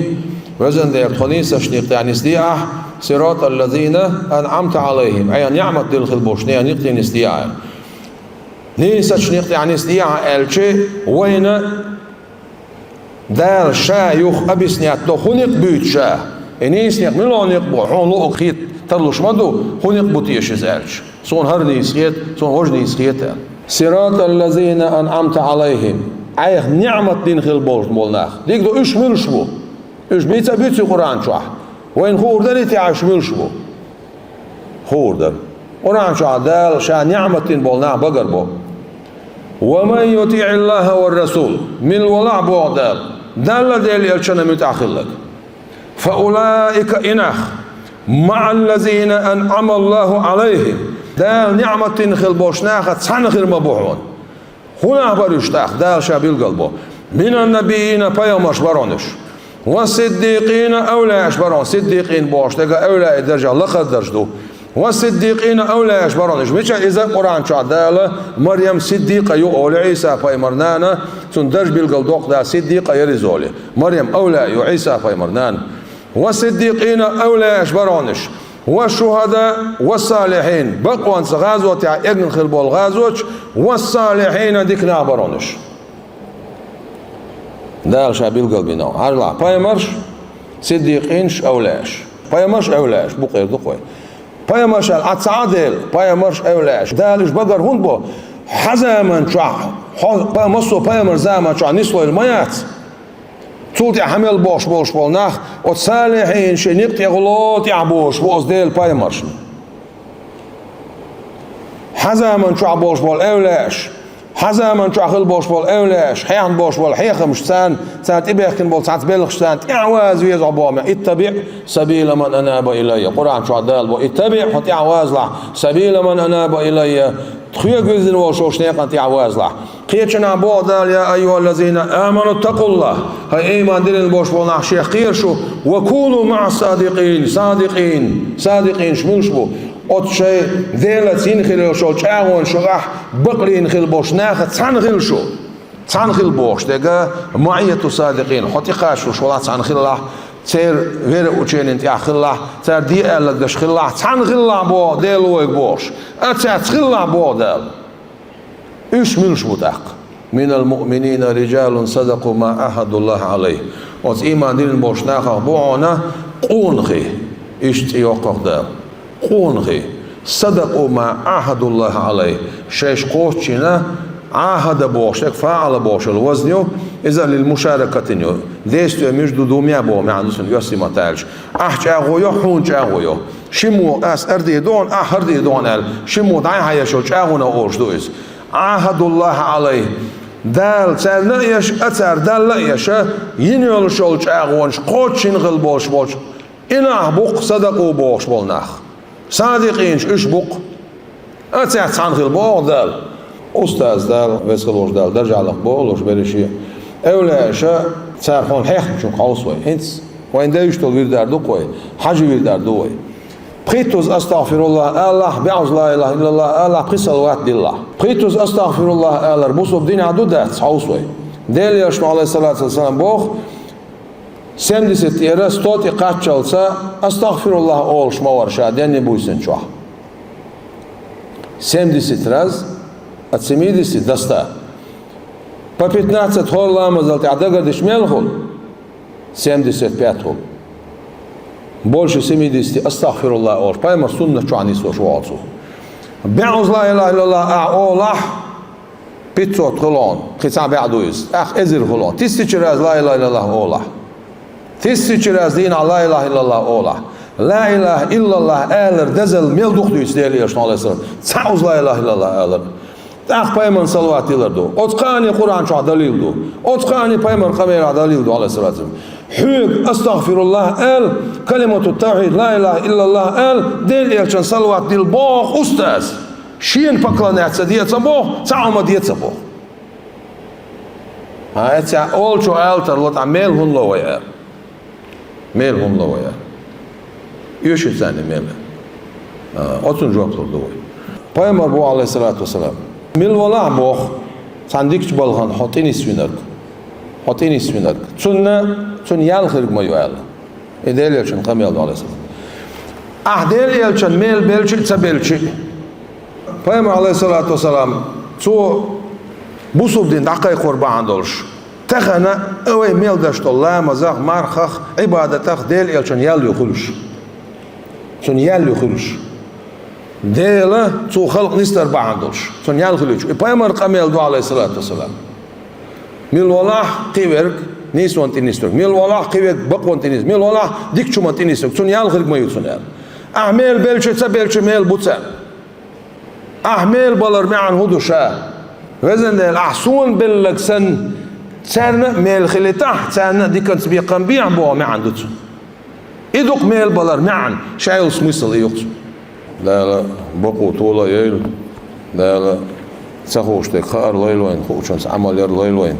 Везан Дела, тхо нийсачу некъа тӀехь нисде ахь, «сиратӀал-лазина анӀамта Ӏалайхим», Айхьа ниӀмат дилла хила болчу нехан некъа тӀе нисде ахь. Нийсачу некъа тӀехь нисде ахь аьлча, вайна Дала Ша юха объяснять до, хӀун некъ буьйцу Ша? И нийса некъ муьлха некъ бу? Хьуна луъург хета тарлуш ма ду, хӀун некъ бу теша иза аьлча. Суна хӀара нийса хета, суна важа нийса хета аьлла. «СиратӀал-лазина анӀамта Ӏалайхим». Айхьа ниӀмат дина хила болуш болу нах. Дика ду, уьш муьлш бу? Уьш буьйцу а буьйцу Къуръан чохь? Вайна хуур дарий те уьш муьлш бу? Хуур дара. Къуръан чохь Дала Ша ниӀмат дина болу нах багарбо. «Ва ман ютиӀиллахӀа ва расул», мила валахь, боху Дала, Далла, Делан Элчанна муьтӀахь хилларг. «Фа улаика», и нах, «маӀаллазина анӀамаллахӀу Ӏалайхим», Дала ниӀмат дина хила болчу нахаца цхьаьна хир ма бу хьуна. ХӀун нах бара уьш тӀаккха, Дала Ша билгалбо? «Минан-набиййина», пайхамарш бара хьуна уьш. «Ва-сиддикъина», эвлаяаш бара хьуна, сиддикъин бохуш дерг эвлаяийн даржехь лакхара дарж ду. «Ва-сиддикъина», эвлаяаш бара хьуна уьш. Мича иза Къуръан чохь Дала Марьям сиддикъа ю олу, Ӏийса пайхамар нана, цунна дарж билгалдоккху Дала, сиддикъа яра иза олий. Марьям эвлаяъ ю, Ӏийса пайхамар нана. «Ва-сиддикъина», эвлаяаш бара хьуна уьш. «Ва-шухӀадаи ва-салихьин», бакъонца гӀазотехь эгна хила болу гӀазоташ, «ва-салихьина», дика нах бара хьуна уьш. Дала Ша билгалбина. Хьажал, пайхамарш, сиддикъинаш, эвлаяаш. Пайхамарш, эвлаяаш, букъера ду-кх вай. Пайхамарш аьлла, Ӏа ца Ӏа Дела, пайхамарш, эвлаяаш. Дала уьш багар хӀунда бо? Хьан заман чохь Хьо-, па-, массо а пайхамар заман чохь нислойла ма яц. Цул тӀаьхьа хьан мел бохуш болуш болу нах, оцу салихьийн шайн некъ тӀе гӀуло тӀехь бохуш бу оцу Делан пайхамаршна. Хьан заман чохь болуш болу эвлааш, хьан заман чохь хила болуш болу эвлааш, хьехна болуш болу хьехамаш царна, царна тӀебехкина болу цхьацца белхаш царна тӀаьхьа ваза веза хьо боху мега. «Иттаби сабила ман анаба илайя». Къуръан чохь Дала бо: «Иттаби», хьо тӀаьхьа вазалахь, «сабила ман анаба илайя». Тхоьга вирзина волуш волчу некъан тӀаьхьа вазалахь. Кхечанхьа боху Дала: «Я айюхаллазина аману ттакъуллах». ХӀай, ийман диллина болуш болу нах, шех кхера шу, «ва куну маъас садикъин». Садикъин, садикъинаш муьлш бу? Оцу шайн Делаца йина хила йолуш йолу чӀагӀонаш юкъахь бакълийна хила болуш нахаца цхьаьна хила шу. Цхьаьна хила бохуш дерг, маъияту садикъин, хьо тӀекхачалуш валахь цхьаьна хилалахь, церан вероученина тӀехь хилалахь, цара де аьлларг деш хилалахь, цхьаьна хилалахь боху Дела вайга бохуш. А цаьрца хилалахь боху Дала. Уьш муьлш бу тӀаккха? «Минал муъминина риджалун садакъу ма Ӏахадуллаха Ӏалайх». Оцу ийман диллина болчу нахах бу хьуна къонахий, иштта цӀе йоккхух Дала. Къонахий, садакъу ма Ӏахадуллаха Ӏалайх, шайш кхоччина, Ӏахада бохуш дерг фаӀала бохуш йолу вазн ю, иза лил мушаракатин ю, действие между двумя боху маьӀна ду цуьнан, оьрсийн маттахь аьлча. Ахь чӀагӀо йо, хьуна чӀагӀо йо. Шиммо ас ардийр ду хьуна, ахь хӀардийр ду хьуна аьлла, шиммо дӀай-хьай еш йолу чӀагӀо олуш ду иза. Ӏахадуллаха Ӏалайх. Дала царна а еш, а цара Далла а еш, йина йолуш йолу чӀагӀонаш кхоччина хила болуш болчу. И нах бу-кх садакъу бохуш болу нах. Садикъинаш уьш бу-кх. А цаьрца цхьаьна хила боху Дала. Устаз, Дала, веза хила волчу Дала даржехь лахболуш берриш а. Эвлааш, цара хьуна хьехначух хьовса вай. ХӀинца вайна девзаш долу вирдар ду-кх вай. Хьажа вирдар ду вай. Пхийттаза «АстагӀфируллах» алахь, бӀозза «Ла илаха иллаллах» алахь, пхи салават диллахь. Пхийттаза «АстагӀфируллах» алар бусалба динехь ду, дац, хьовса вай. Делан Элчано, Ӏалайхиссалату вассалам, боху, семьдесят тӀера сто тӀе кхаччалца «АстагӀфируллах» олуш ма вара ша денна буьйсанна чохь. Семьдесят раз от семидесяти до ста. По пятнадцать хӀора ламазал тӀехь дагардича мел хуьлу? Семьдесят пять хуьлу. Больше семидесяти «АстагӀфируллах» олуш, пайхамар суннат чохь нисдеш ву цо. БӀозза «Ла илаха иллаллах» ахь олахь, пятьсот хуьлу хьуна, кхин цхьа бӀе ду иза. ТӀаккха эзар хуьлу хьуна. Тысяча раз «Ла илаха иллаллах» олахь. Тысяча раз дийнахь «Ла илаха иллаллах» олахь. «Ла илаха иллаллах» алар дозалла мел дукха дуьйцу Делан Элчано, Ӏалайхиссалам. Цхьа уза «Ла илаха иллаллах» алар. ТӀаккха пайхамарна салават дилар ду. Оцу кхаанне Къуръан чохь далил ду. Оцу кхаанне пайхамар къамелехь далил ду, Ӏалайхиссалату вассалам. Хьоьга «АстагӀфируллах» аьлла, калимату тавхьид, «Ла илаха иллаллах» аьлла, Делан Элчанна салават дилла боху устаз. Шена поклоняться де ца боху, цхьа а ма де ца боху. ХӀан, эццехь олучо ала тарло, тӀаккха мел хӀунда ло вай аьлла. Мел хӀунда ло вай аьлла. Оьшуш царна мел. А, оцунна жоп лур ду вай. Пайхамар боху, Ӏалайхиссалату вассалам, мила валахь боху, цхьана дикачу балхана хьо тӀе нисвинарг. Хьо тӀе нисвинарг. Цунна, цунна ял хирг ма ю аьлла. И Делан Элчан къамел ду, Ӏалайхиссалам. Ахь Делан Элчан мел белча а, ца белча а. Пайхамар, Ӏалайхиссалату вассалам, цо бусалба дин дӀакхайкхор бахьана долуш. Тахана а вай мел деш долу ламазах, мархах, Ӏибадатах Делан Элчан ял ю хуьлуш. Цунна ял ю хуьлуш. Дела цо халкъ нисдар бахьана долуш. Цунна ял хуьлуьйтуш. И пайхамар къамел ду, Ӏалайхиссалату вассалам. Мила валахь кхин верг, нийсонан тӀе нисверг. Мила валахь кхин верг, бакъонан тӀе нис. Мила валахь дикачу хӀуманна тӀе нисверг. Цунна ял хирг ма ю цунна аьлла. Ахь мел белча а, ца белча а мел бу царна. Ахь мел балар маьӀна хӀун ду ша? Везан Дела, ахь суна белларг санна, царна а мел хилийтахь, царна а диканца бекхам бехьа боху маьӀна ду цунна. И ду-кх мел балар маьӀна, ша йолу смысл и ю-кх цунна. Дала бакъо тола а йойла, Дала ца хууш дерг хаар лойла вайна, хуучунца Ӏамал яр лойла вайна.